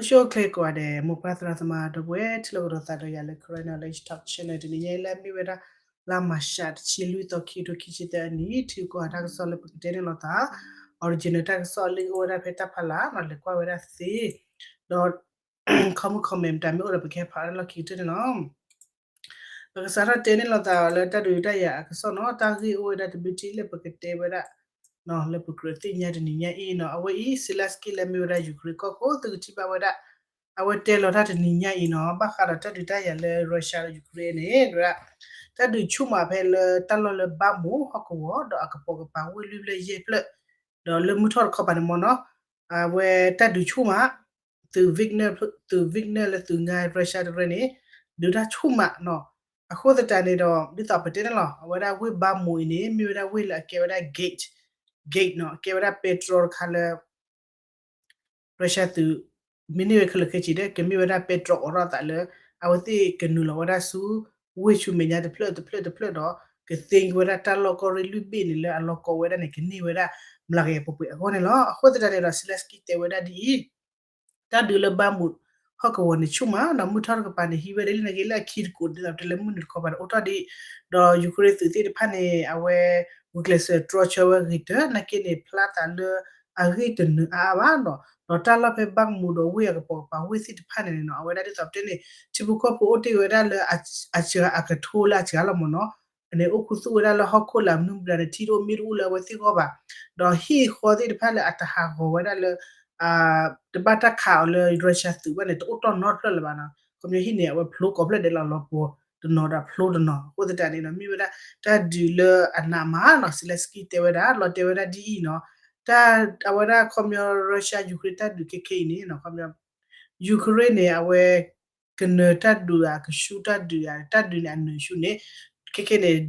ဆိၣ်ဂ့ၤကိးဂၤဒဲး မိၢ်ပၢ်သရၣ်သမါဒီပုၢ်ဝဲၢ် ထံၣ်လိာ်ကဒီးသးဒီးယၤလၢ Karen Knowledge Talk Channel တနံၤညါအံၤ လၢအမ့ၢ်ဝဲဒၣ် လါမၤရှး တဆံလွံၢ်သီ ခံကထိခံဆံသၢအနံၣ် ထံကီၢ်အတၢ်ကစီၣ်လၢပကတဲန့ၣ်လီၤသး original တၢ်ကစီၣ်လၢအိၣ်ဝဲဒၣ်ဖဲတၢ်ဖးလၢ် ဒီးလဲၤကွၢ်ဝဲဒၣ်သ့ ဒီး comment မတၤမ့ၢ်အိၣ်ဒီး ပကဟဲဖးဝဲဒၣ်လီၢ်ခံကတၢၢ်န့ၣ်လီၤ. ပကစးထီၣ်တဲန့ၢ်လိာ်သးလၢတၢ်ဒုးတၢ်ယၤအကစီၣ်နီၤ တၢ်ဂ့ၢ်အိၣ်ဝဲဒၣ်တဘျုးထံၣ်လၢပကတဲဝဲဒၣ် လၢပကြၢးသ့ၣ်ညါတနံၤညါအံၤနီၤ အဝဲအံၤ Zelensky လၢမ့ၢ်ဝဲဒၣ် Ukraine ကီၢ်ခိၣ် သုကထံၣ်ဘၣ်ဝဲဒၣ် အဝဲတဲလီၤတၢ်တနံၤညါအံၤနီၤ ဘၣ်ဃးဒီးတၢ်ဒုးတၢ်ယၤလၢ Russia ဒီး Ukraine န့ၣ် တၢ်ဒုးဆူၣ်မးဖဲလၢတၢ်လီၢ်လၢ Bakhmut ဟီၣ်ကဝီၤ ဒီးအကပိာ်ကပၤဝ့ၢ်လွံၢ်ဖျၢၣ်ယဲၢ်ဖျၢၣ် ဒီးလၢမုၢ်ထီၣ်တခီပၤန့ၣ်မ့ၢ်နီၤ အဝဲတၢ်ဒုးဆူၣ်မး သုး Wagner သုး Wagner လၢသုးငါ Russia တရၢန့ၣ် ဒုးတၢ်ဆူၣ်မးနီၤ အဃိသတးန့ၣ်ဒီး ဒ်သိးပတဲန့ၣ်လီၤ အဝဲဒၣ်ဝ့ၢ် Bakhmut အံၤန့ၣ် မ့ၢ်ဝဲဒၣ်ဝ့ၢ်လၢအကဲဝဲဒၣ် gate gate နီၤ အကဲဝဲဒၣ်ပဲတြီတခါလၢ Russia သုး မ့ၢ်န့ၢ်ဝဲခဲလၢာ်ခဲဆ့ဒီး ကမ့ၢ်ဝဲဒၣ်ပဲတြီအိးထီၣ်အသးလၢ အဝဲသ့ၣ်ကနုာ်လီၤဝဲဒၣ်ဆူ ဝ့ၢ်ဆူမဲာ်ညါတဖျၢၣ်တဖျၢၣ်တဖျၢၣ်ဒီး ကသ့က့ၤဝဲဒၣ်တၢ်လီၢ်ကီၢ်ရ့ၣ်လွံၢ်ဘ့ၣ်န့ၣ် လၢအလီၢ်ကီဝဲဒၣ်န့ၣ် ကန့ၢ်ဝဲဒၣ် မျးကယၤပှဲၤပှဲၤအဂီၢ်န့ၣ်လီၤ. အဃိသတးန့ၣ်ဒီး Zelensky တဲဝဲဒၣ်ဒ်အံၤ တၢ်ဒုးလၢ Bakhmut ဟီၣ်ကဝီၤန့ၣ်ဆူၣ်မး ဒီးမုၢ်ထီၣ်တကပၤန့ၣ် ဟံးဝဲဒၣ်လံနာ်က့လၢအခံတကိး ဒ်သိးပတဲလၢမုၢ်နုာ်တခီပၤန့ၣ် အိၣ်ထီၣ်ဒံး ဒီး Ukraine သုးသ့ၣ်တဖၣ်န့ၣ် အဝဲ ဂုာ်ကျဲးစၢးတြီဆၢဝဲဂ့ၤတၢၢ် နာ်က့န့ၣ် ဖျါသးလၢအဂ့ၢ်တနုာ်အါအါဘၣ်နီၤ ဒီးတၢ်လီၢ်ဖဲ Bakhmut ဒီးဝ့ၢ်အကပိာ်ကပၤဝ့ၢ်သ့ၣ်တဖၣ်န့ၣ်နီၤ အဝဲဒၣ်ဒ်သိးပတဲန့ၣ် ထံဖိကီၢ်ဖိအိၣ်တ့ၢ်ဝဲဒၣ်လၢ အစှၤအကထိလၢအစှၤလီၤမ့ၢ်နီၤ န့ၣ် အိၣ်ခူသူၣ်ဝဲဒၣ်လၢဟီၣ်ခိၣ်လၢအမနုၤမတၤန့ၣ် ထံတအိၣ်မ့ၢ်တအိၣ်လၢအဝဲသ့ၣ်ဂီၢ်ဘၣ် ဒီးဟံၣ်ဃီသ့ၣ်တဖၣ်လၢအတဟးဂီၤဝဲဒၣ်လၢ တဘၣ်တၢ်ခးအီၤလၢ Russia သုးဘၣ်န့ၣ် တအိၣ်တီၢ်နီတဖျၢၣ်လၢၤဘၣ်နီၤ ခီပညီဟံၣ်န့ၣ် အဝဲဖျိကိးဖျၢၣ်ဒဲးလီၤ လီၤပှီၤတနီၤဒီးဖျိတနီၤ အဃိသတးန့ၣ်နီၤ မ့ၢ်ဝဲဒၣ်တၢ်ဒုးလၢအနးမးနီၤ Zelensky တဲဝဲဒၣ် လီၤတဲဝဲဒၣ်ဒ်အံၤနီၤ တၢ်အဝဲဒၣ်ခီပညီ Russia Ukraine တၢ်ဒုးခဲခဲအံၤန့ၣ်နီၤ ခီပညီ Ukraine န့ၣ် အဝဲ ကနၢၤတၢ်ဒုးဧါ ကဆူတၢ်ဒုးဧါ တၢ်ဒုးန့ၣ်အနၢၤဆူန့ၣ် ခဲခဲန့ၣ်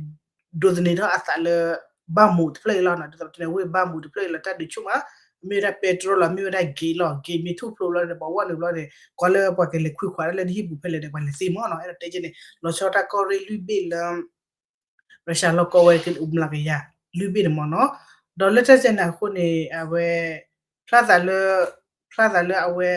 ဒိးသန့ၤထီၣ်အသးလၢ Bakhmut တဖျၢၣ်အံၤလီၤနီၤ ဒ်သိးပတဲန့ၣ် ဝ့ၢ် Bakhmut တဖျၢၣ်အံၤလီၤ တၢ်ဒုးဆူၣ်မး မ့ၢ်ဝဲဒၣ်ပဲတြီလီၤ မ့ၢ်ဝဲဒၣ် gate လီၤ gate မ့ၢ်ထူၣ်ဖျိးဘျီန့ၣ် ပှၤဝဲနုာ်ဘျီန့ၣ် ကွၢ်လၢပှၤကလဲၤခွံခွးတၢ်လၢနဟံၣ်ပူၤဖဲလဲၣ်န့ၣ် ပှၤလဲၤသ့မ့ၢ်နီၤ အဲၣ်ဒိးတဲက့န့ၣ် လီၤဆီတၢ်ကီၢ်ရ့ၣ်လွံၢ်ဘ့ၣ်လၢ Russia လီၢ်ကီဝဲကမျးကယၤ လွံၢ်ဘ့ၣ်န့ၣ်မ့ၢ်နီၤ ဒီးလၢတၢ်စဲန့ၣ်အဃိန့ၣ် အဝဲ ဖျါသးလၢ ဖျါသးလၢအဝဲ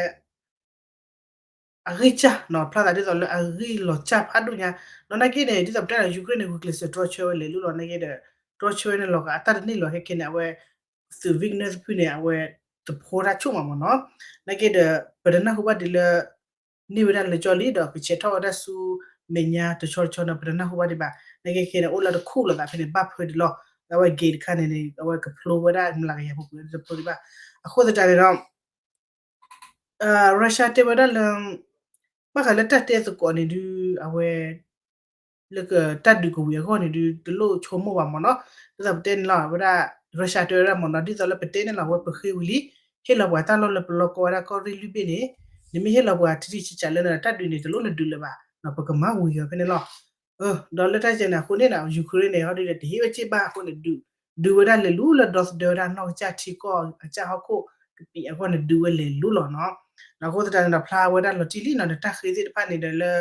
အဂံၢ်စၢ်နီၤ ဖျါသးဒ်သိးလၢအဂံၢ်လီၤစၢ်ဖးဒိၣ်ညါ ဒီးနာ်က့န့ၣ် ဒ်သိးပတဲဒီး Ukraine န့ၣ် ဂုာ်ကျဲးစၢးတြီဆၢဝဲလဲၤလိၤလီၤ နာ်က့ဒီး တြီဆၢဝဲန့ၣ်လီၤဂာ် အတၢ်တန့ၢ်လီၤခဲခဲန့ၣ် အဝဲ သုး Wagner သဖုန့ၣ် အဝဲ သဖှိတၢ်ဆိၣ်မးမ့ၢ်နီၤ နာ်က့ဒီး ပတနၢ်ဟူဘၣ်ဒ်လၢ န့ၢ်ဝဲဒၣ်လၢကၠီလံ ဒီးကဆဲးထီၣ်ဝဲဒၣ်ဆူ မဲာ်ညါတဆီတဆီန့ၣ် ပတနၢ်ဟူဘၣ်ဒံးဘၣ် နာ်က့ခဲန့ၣ် အိၣ်လၢတခူၣ်လိာ်သးဖဲန့ၣ် ဘၣ်ဖၢဒံးလီၤ အဝဲ gate တခါန့ၣ်န့ၣ် အဝဲကဖျိဝဲဒၣ်မျးကယၤပှဲၤပှဲၤတဖျိဒံးဘၣ် အဃိသတးန့ၣ်ဒီး Russia တဲဝဲဒၣ်လၢ ဘၣ်ဃးလၢတၢ်တဲသကိးန့ၣ်ဒုး အဝဲ လၢကတၢ်ဒုးကဝံၤအဂီၢ်န့ၣ်ဒုး တလိၣ်ဆိကမိၣ်ဘၣ်မ့ၢ်နီၤ ဒ်သိးပတဲန့ၣ်လီၤ အဝဲဒၣ် Russia တဲဝဲဒၣ်မ့ၢ်နီၤ ဒ်သိးလၢပတဲန့ၣ်လီၤ အဝဲပဃ့ဝံၤလံ ဟ့ၣ်လီၤပှၤတၢ်လီၢ်လၢပလီၢ်ကီဝဲဒၣ်ကီၢ်ရ့ၣ်လွံၢ်ဘ့ၣ်န့ၣ် နမ့ၢ်ဟ့ၣ်လီၤပှၤထံထံဆးဆးလၢန့ၣ် တၢ်ဒုးန့ၣ် တလိၣ်နဒုးလၢၤဘၣ် ပကမၤဝံၤအီၤဖဲန့ၣ်လီၤ ဒီးလၢတၢ်စဲန့ၣ်အဃိန့ၣ် Ukraine န့ၣ် ဟီဒုးဒီးတဟ့ၣ်ဝဲစ့ၢ်ဘၣ်အဃိန့ၣ် ဒုးဝဲဒၣ်လဲၤလိၤလၢဒီသဒၢဝဲဒၣ်နီၢ်ကစၢ်ထံကီၢ်အကစၢ်ဟီၣ်ခိၣ်ကပံာ်အဂီၢ်န့ၣ် ဒုးဝဲလဲၤလိၤလီၤနီၤ အဃိသတးန့ၣ်ဒီးဖျါဝဲဒၣ်လီၤတံၢ်လံနီၤ နတၢ်ဃ့သ့ၣ်တဖၣ်န့ၣ်ဒီးလၢ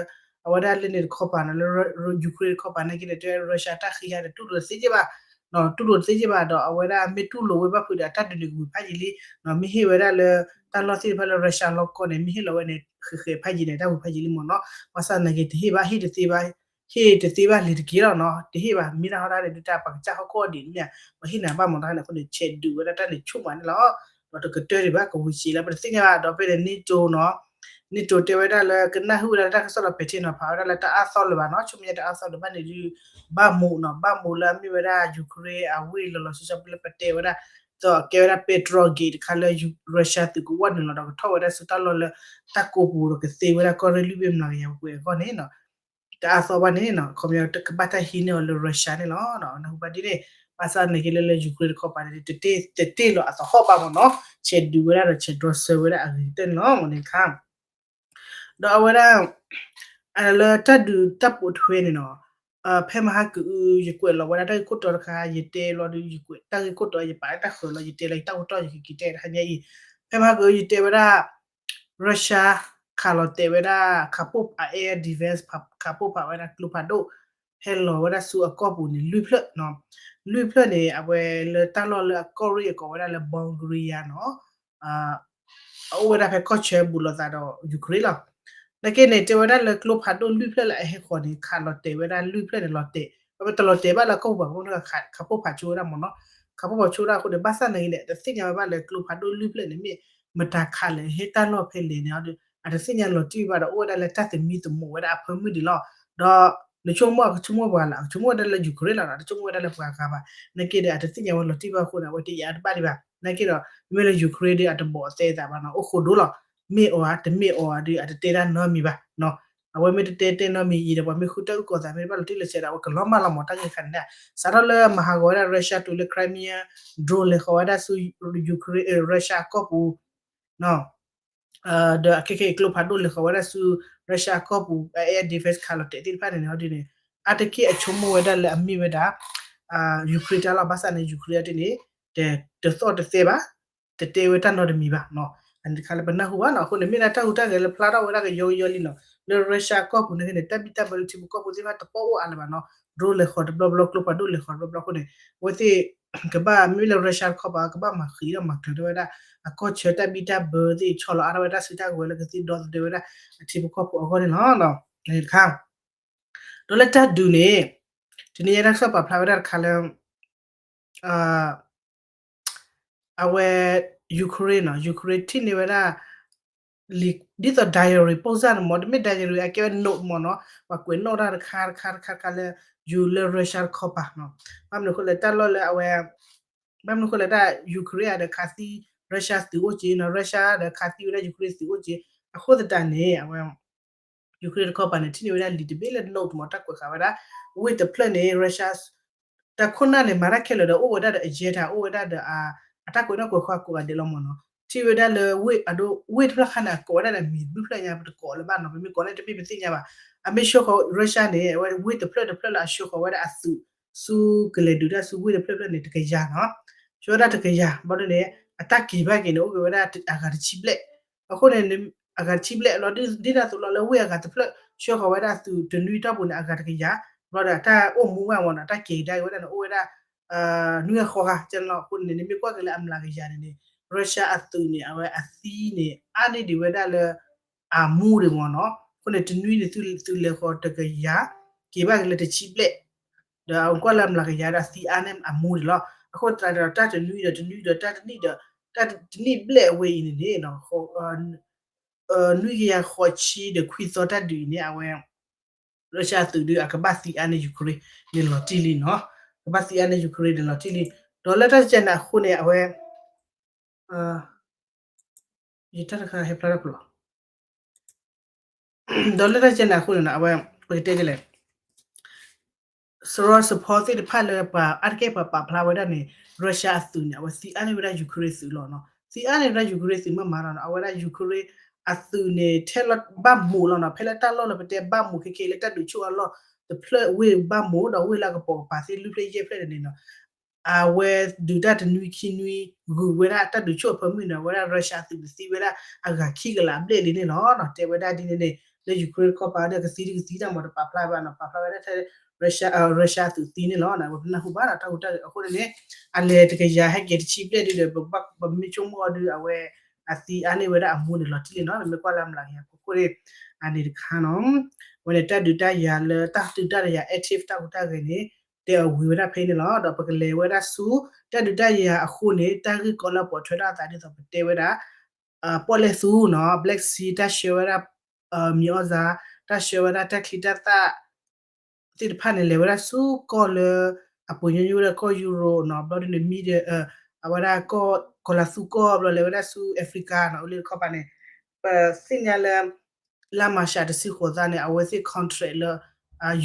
အဝဲဒၣ်လၢန့ၣ်တခီပၤနီၤ လၢ Ukraine တခီပၤနာ်က့ဒီး တဲ Russia တၢ်ဃ့ယါဒီးတူၢ်လိာ်တသ့စ့ၢ်ဘၣ် တူၢ်လိာ်တသ့စ့ၢ်ဘၣ်ဒီး အဝဲဒၣ်မ့ၢ်တူၢ်လိာ်ဝဲဘၣ်ဖုးဒီး အတၢ်ဒုးန့ၣ်ကဝံၤဖးယံာ်လံ မ့ၢ်ဟ့ၣ်ဝဲဒၣ်လၢ တၢ်လီၢ်သ့ၣ်တဖၣ်လၢ Russia လီၢ်ကီၢ်န့ၣ် မ့ၢ်ဟ့ၣ်လီၤဝဲန့ၣ် ဃဲးဃဲးဖးယံာ်န့ၣ် တၢ်ဝံၤဖးယံာ်လံမ့ၢ်နီၤ ဘၣ်ဆၣ်နာ်က့တဟ့ၣ်ဘၣ် ဟ့ၣ်တသ့ဘၣ် ဟ့ၣ်တသ့ဘၣ်လံၤတက့ၢ်လီၤနီၤ တဟ့ၣ်ဘၣ် မ့ၢ်တၢ်ဟီၣ်တၢ်န့ၣ် ဒုးတၢ်ပှၤကစၢ်ဟီၣ်ခိၣ်အီၤဒ်န့ၣ် ပှၤဟ့ၣ်နၤဘၣ်မ့ၢ်တၢ်န့ၣ်အဃိန့ၣ် ဆဲးဒုးဝဲဒၣ်တၢ်န့ၣ်ဆူၣ်မးန့ၣ်လီၤ ဒီးတကတၢၢ်ဒံးဘၣ် ကဝံၤစ့လၢပတသ့ၣ်ညါဘၣ် ဒီးဖဲန့ၣ် NATO နီၤ NATO တဲဝဲဒၣ်လၢကနၢ်ဟူဝဲဒၣ်လၢတၢ်ကစီၣ်ဒီးပဲာ်ထံနီၤဖးဝဲဒၣ်လၢတၢ်အါသီလၢၤဘၣ်နီၤ ဆူမဲာ်ညါတအါသီလၢၤဘၣ်န့ၣ်ဒုး Bakhmut နီၤ Bakhmut လၢအမ့ၢ်ဝဲဒၣ် Ukraine အဝ့ၢ်လီၤလီၤဆီဆီလၢပတဲဝဲဒၣ် ဒီးကဲဝဲဒၣ်ပဲတြီ gate တခါလၢ Russia သုးကဝီၤနုာ်လီၤဒီးကထီၣ်ဝဲဒၣ်ဆူတၢ်လီၢ်လၢ တၢ်ကိးပူၤဒီးကသ့ဝဲဒၣ်ကီၢ်ရ့ၣ်လွံၢ်ဘ့ၣ်မျးကယၤပှဲၤပှဲၤအဂီၢ်န့ၣ် တအါသီဘၣ်န့ၣ် ခီပညီကဘၣ်တၢ်ဟံးန့ၢ်အီၤလၢ Russia န့ၣ်လီၤ နၢ်ဟူဘၣ်ဒ်န့ၣ် ဘၣ်ဆၣ်နာ်က့လၢလၢ Ukraine တခီပၤန့ၣ် တတ့ၢ်လီၤအသဟီၣ်ဘၣ်မ့ၢ်နီၤ ဆဲးဒုးဝဲဒၣ်ဒီးဆဲးဒြီဆၢဝဲဒၣ်အဂ့ၤကတၢၢ်န့ၣ်လီၤ မ့ၢ်န့ၣ်တခါ ဒီးအဝဲဒၣ် လၢတၢ်ဒုးတၢ်ပိာ်ထွဲန့ၣ်နီၤ ဖဲမဟါကအု ယကွဲးလီၤဝဲဒၣ်တၢ်ဂ့ၢ်ခိၣ်တီတခါ ယတဲဘျီဒုး ယကွဲးတၢ်ဂ့ၢ်ခိၣ်တီယပာ်လၢတၢ်ဃၢၤလီၤ ယတဲလၢယတၢ်အိၣ်တီၢ်ယကက့ၤတဲတဟါညါအံၤ ဖဲမဟါကအု ယတဲဝဲဒၣ် Russia ခးလီၤတဲာ်ဝဲဒၣ် ခးပိၢ် air defense ခးပိၢ်ဖးဝဲဒၣ်ကျိဖးဒိၣ် ဟဲလီၤဝဲဒၣ်ဆူအကီၢ်ပူၤန့ၣ် လွံၢ်ဖျၢၣ် လွံၢ်ဖျၢၣ်န့ၣ် အဝဲလၢတၢ်လီၢ်လၢအကီၢ်ရ့ၣ်အကိးဝဲဒၣ်လၢ Bungaria နီၤ အအိၣ်ဝဲဒၣ်ဖဲကီၢ်ဆၢဘူးလိာ်သးဒီး Ukraine လီၤ. နာ်က့န့ၣ် တဲဝဲဒၣ်လၢကျိဖးဒိၣ်လွံၢ်ဖျၢၣ်လၢအဟဲဃီၤန့ၣ် ခးလီၤတဲာ်ဝဲဒၣ်လွံၢ်ဖျၢၣ်န့ၣ်လီၤတဲာ်, အဝဲတလီၤတဲာ်ဘၣ်လၢကီၢ်ပူၤဘၣ် ခးဖှိၣ်ဖးဆိဝဲဒၣ်မ့ၢ်နီၤ, ခးဖှိၣ်ဖးဆိဝဲဒၣ်အဃိန့ၣ် ဘၣ်ဆၣ်နာ်က့န့ၣ် တသ့ၣ်ညါဝဲဘၣ်လၢကျိဖးဒိၣ်လွံၢ်ဖျၢၣ်န့ၣ် မ့ၢ်မတၤခးလဲၣ် ဟ့ၣ်တၢ်လီၢ်ဖဲလဲၣ်န့ၣ် အတသ့ၣ်ညါလီၤတံၢ်ဘၣ်ဒီး အိၣ်ဝဲဒၣ်လၢတၢ်သမံသမိးဝဲဒၣ်အဖၢမုၢ်ဒံးလီၤ. ဒီးနဆိကမိၣ်အကဆိကမိၣ်ပှၤလၢ အကဆိကမိၣ်ဝဲဒၣ်လၢ Ukraine လီၤ, တဆိကမိၣ်ဝဲဒၣ်လၢပှၤဂၤဘၣ်. နာ်က့ဒီး အတသ့ၣ်ညါဝဲလီၤတံၢ်ဘၣ်အဃိန့ၣ် အဝဲတယာ်တဘၣ်ဒံးဘၣ်. နာ်က့ဒီး မ့မ့ၢ်လၢ Ukraine ဒီး အတဘီၣ်အသဲအသးဘၣ်နီၤ, အိၣ်ဃိဒိလီၤ. မ့ၢ်အီၤဧါ တမ့ၢ်အီၤဧါဒီး အတတဲတၢ်နီတမံၤဘၣ်. အဝဲမ့ၢ်တတဲတဲနီတမံၤအံၤဒီး ပှၤမ့ၢ်ဃုတၢ်အုၣ်ကီၤသး မ့ၢ်တဘၣ်လီၤတံၢ်လီၤဆဲးဒီး အဝဲကလီၤမၢ်လီၤမၢ်တၢ်ဂ့ၢ်တခါန့ၣ်, စးထီၣ်လၢမၤဟးဂီၤဝဲဒၣ် Russia တုၤလၢ Crimea, drone လဲၤဃီၤဝဲဒၣ်ဆူ Ukraine, Russia အကီၢ်ပူၤ ဒီးအခဲခဲအံၤကျိဖးဒိၣ်လဲၤဃီၤဝဲဒၣ်ဆူ Russia အကီၢ်ပူၤ air defense ခးလီၤတဲာ်သ့ၣ်တဖၣ်န့ၣ်န့ၣ် ဒ်န့ၣ် အါတက့ၢ်အဆိကမိၣ်ဝဲဒၣ်လၢအမ့ၢ်ဝဲဒၣ် Ukraine တၢ်လီၢ် ဘၣ်ဆၣ်န့ၣ် Ukraine အီၤဒ်န့ၣ် တသီၣ်တသဲဘၣ်, တတဲဝဲတၢ်နီတမံၤဘၣ်နီၤ. အန့ၣ်တခါလၢပနၢ်ဟူဘၣ်နီၤ. အဃိန့ၣ် မ့ၢ်ဒၣ်တၢ်ဟူးတၢ်ဂဲၤလၢဖျါထီၣ်ဝဲဒၣ်ကယီကယီလံနီၤ. လၢ Russia အကီၢ်ပူၤန့ၣ်က့န့ၣ် တၢ်ဘံၣ်တၢ်ဘၢလၢထံဖိကီၢ်ဖိသ့ၣ်တဖၣ်တပီၣ်အိၣ်အါလၢၤဘၣ်နီၤ. drone လဲၤဃီၤတဘျီဘျီ ကျိဖးဒိၣ်လဲၤဃီၤတဘျီဘျီအဃိန့ၣ် အဝဲသ့ၣ် ကဘၣ်မ့မ့ၢ်လၢ Russia တခီပၤ ကဘၣ်မၤဃံးဒီးမၤကျၢၤထီၣ်ဝဲဒၣ် အကီၢ်ဆၢတၢ်ဘံၣ်တၢ်ဘၢသ့ၣ် ဆီလီၤအါထီၣ်ဝဲဒၣ်စုတၢ်ကဝဲၤလၢကသံၣ်ဒီသဒၢဝဲဒၣ် အထံဖိကီၢ်ဖိအဂီၢ်န့ၣ်လီၤ. တခါ ဒီးလၢတၢ်ဒုးန့ၣ် တနံၤညါတၢ်ကစီၣ်ပာ်ဖျါဝဲဒၣ်တခါလၢ အဝဲ Ukraine နီၤ Ukraine ထံၣ်န့ၢ်ဝဲဒၣ် ဒ်သိး diary ပိၢ်စၢ်န့ၣ်မ့ၢ် တမ့ၢ် diary အကဲဝဲ note မ့ၢ်နီၤ, ပှၤကွဲးနီၣ်တၢ်တခါတခါတခါတခါလၢ ယူၤလၢ Russia တခီပၤနီၤ. ဘၣ်မနုၤအဃိလဲၣ် တၢ်လီၢ်လၢအဝဲ ဘၣ်မနုၤအဃိလဲၣ် တၢ် Ukraine ဒီးခးသံ Russia သုးအိၣ်က့နီၤ, Russia ဒီးခးသံဝဲဒၣ် Ukraine သုးအိၣ်က့, အဃိသတးန့ၣ် အဝဲ Ukraine တခီပၤန့ၣ် ထံၣ်န့ၢ်ဝဲဒၣ်လံာ်တဘ့ၣ်လၢ note မ့ၢ် တၢ်ကွဲးဃာ်ဝဲဒၣ် ဝ့ၢ်တဖျၢၣ်န့ၣ် Russia တၢ်ခိၣ်နၢ်န့ၣ် မၤတၢ်ခဲလၢာ်ဒီး အိၣ်ဝဲဒၣ်ဒီးအယဲၢ်တၢ် အိၣ်ဝဲဒၣ်ဒီး အတၢ်ကွဲးနီၣ်ကွဲးဃာ်ကိးဂၤဒဲးလီၤမ့ၢ်နီၤ. ထံၣ်ဝဲဒၣ်လၢဝ့ၢ်အဒိ ဝ့ၢ်တဖျၢၣ်ခါန့ၣ် အကိးဝဲဒၣ်ဒီးမံၤဘျုးဖျၢၣ်ညါ ပတကိးလၢၤဘၣ်နီၤ, ပမ့ၢ်ကိးန့ၣ်တမ့ၢ်ပသ့ၣ်ညါဘၣ်. အမ့ၢ်ဆှၢဃီၤ Russia န့ၣ် အဝဲဝ့ၢ်တဖျၢၣ်တဖျၢၣ်လၢအဆှၢဃီၤဝဲဒၣ်အသုး ဆူကလဲၤဒုးတၢ်ဆူဝ့ၢ်တဖျၢၣ်တဖျၢၣ်န့ၣ် တကယၤနီၤ, ဆှၢဝဲဒၣ်တကယၤ ဘျီဒ်န့ၣ် အတၢ်က့ၤဘၣ်က့ၤန့ၣ် အိၣ်က့ၤဝဲဒၣ်အဂၤတဆံဘျဲၣ်. အဃိန့ၣ် အဂၤတဆံဘျဲၣ်လီၤ ဒ်ဒ်န့ၣ်အသိးလီၤ လၢဝ့ၢ်အဂၤတဖျၢၣ် ဆှၢဃီၤဝဲဒၣ်သုးတနွံတီၢ်ပူၤန့ၣ် အဂၤတကယၤ, ဘျီဒီးအတၢ်အိၣ်မူဝဲမ့ၢ်နီၤ အတၢ်က့ၤကဒါက့ၤဝဲဒၣ်န့ၣ် အိၣ်ဝဲဒၣ် နွံဂၤဃိးဂၤကဲန့ၣ်လီၤ. အဃိန့ၣ် နမ့ၢ်ကွၢ်က့ၤလၢအမျးကယၤန့ၣ်န့ၣ် Russia အသုးန့ၣ် အဝဲအသံန့ၣ် အါန့ၢ်ဒံးဝဲဒၣ်လၢ အမူဒံးမ့ၢ်နီၤ. အဃိန့ၣ် တနွံန့ၣ် သုးလဲၤဃီၤတကယၤ က့ၤဘၣ်က့ၤလၢတဆံဘျဲၣ်, ဒီးအကွၢ်လၢအမျးကယၤဒီးအသံအါန့ၢ်အမူဒံးလီၤ. အဃိသတးဒီး တၢ်တနွံဒီးတနွံဒီးတၢ်တနံၣ်ဒီး တၢ်တနံၣ်ဘျဲၣ်အဝဲအံၤန့ၣ်န့ၣ် နွံကယၤဃိးဆံဒီးခွံသီတၢ်ဒုးအံၤန့ၣ် အဝဲ Russia သုးဒုး အကဘၣ်သံအါန့ၢ် Ukraine န့ၣ်လီၤတံၢ်လံနီၤ, ကဘၣ်သံအါန့ၢ် Ukraine န့ၣ်လီၤတံၢ်လံ. ဒီးလၢတၢ်တကဲန့ၣ်အဃိန့ၣ် အဝဲ ယတၢ်တခါဟဲဖျါထီၣ်ပူၤလီၤ. ဒီးလၢတၢ်တကဲန့ၣ်အဃိန့ၣ် အဝဲ ပကတဲဒ်လဲၣ် စရီစဖီသ့ၣ်တဖၣ်လၢပှၤ အါတက့ၢ်ပှၤပာ်ဖျါဝဲဒၣ်န့ၣ် Russia အသုးန့ၣ် အဝဲသံအါန့ၢ်ဝဲဒၣ် Ukraine သုးလီၤနီၤ. သံအါန့ၢ်ဝဲဒၣ် Ukraine သုးမ့ၢ်မးလီၤနီၤ. အဝဲဒၣ် Ukraine အသုးန့ၣ် ထဲလၢဘၣ်မူးလီၤနီၤ. ဖဲလၢတၢ်လီၢ်လၢပတဲဘၣ်မူးခဲခဲလၢတၢ်ဒုးဆူၣ်အလီၢ်တဖျၢၣ်ဝ့ၢ်ဘၣ်မူး ဒီးဝ့ၢ်လၢအကပိာ်ကပၤသ့ၣ်လွံၢ်ဖျၢၣ်ယဲၢ်ဖျၢၣ်န့ၣ်နီၤ အဝဲဒုးတၢ်တနွံခံနွံ ဂုၤဝဲဒၣ်တၢ်ဒုးဆူၣ်အဖၢမုၢ်န့ၣ် အဝဲဒၣ် Russia သုးန့ၣ်သံဝဲဒၣ်အဂၤခံကလးဘျဲၣ်လံန့ၣ်လီၤနီၤ. တဲဝဲဒၣ်ဒ်န့ၣ်န့ၣ် လၢ Ukraine တခီပၤဒီးကသံတကသံတၢ်မ့ၢ်တပာ်ဖျါဘၣ်နီၤ. ပာ်ဖျါဝဲဒၣ်ထဲ Russia အသုးသံန့ၣ်လီၤ. အဝဲပနၢ်ဟူဘၣ်နီၤ တၢ်ဟူးတၢ်ဂဲၤအဃိန့ၣ်န့ၣ် အလဲၤတကယၤဟဲက့ၤတဆံဘျဲၣ်ဒုးဒီး ပမ့ၢ်ဆိကမိၣ်အီၤဒုး အဝဲအသံအါန့ၢ်ဝဲဒၣ်အမူးန့ၣ်လီၤတံၢ်လံနီၤ. နမ့ၢ်ကွၢ်လၢအမျးကယၤအဃိန့ၣ် အန့ၣ်တခါနီၤ အဝဲန့ၣ် တၢ်ဒုးတၢ်ယၤလၢတၢ်ဒုးတၢ်ယၤ active တၢ်ဟူးတၢ်ဂဲၤန့ၣ် တဲအဝံၤဝဲဒၣ်ဖဲအံၤန့ၣ်လီၤ. ဒီးပကလဲၤဝဲဒၣ်ဆူ တၢ်ဒုးတၢ်ယၤအဃိန့ၣ် တၢ်ဂ့ၢ်ကီလၢအပိာ်ထွဲထီၣ်အသးဒ်သိးပတဲဝဲဒၣ် ပီၣ်လဲၣ်သူနီၤ Black Sea တၢ်ဆှၢဝဲဒၣ် မံၤအီၣ်စၢ် တၢ်ဆှၢဝဲဒၣ်တၢ်ချံတၢ်သၣ် သ့ၣ်တဖၣ်န့ၣ် လဲၤဝဲဒၣ်ဆူကီၢ်လၢ အပှ့ၤညီနုၢ်ဝဲဒၣ်ကီၢ်ယူရိၤနီၤ ဘျီဒ်န့ၣ် မံဒီး အဝဲဒၣ်ကီၢ်ကီၤလၤသူကီၢ် ဘျီလဲၤဝဲဒၣ်ဆူ Africa နီၤ အိၣ်လၢတခီပၤန့ၣ် ပသ့ၣ်ညါလၢ လါမၤရှးတဆံဃိးသီန့ၣ် အဝဲသ့ၣ် contract လၢ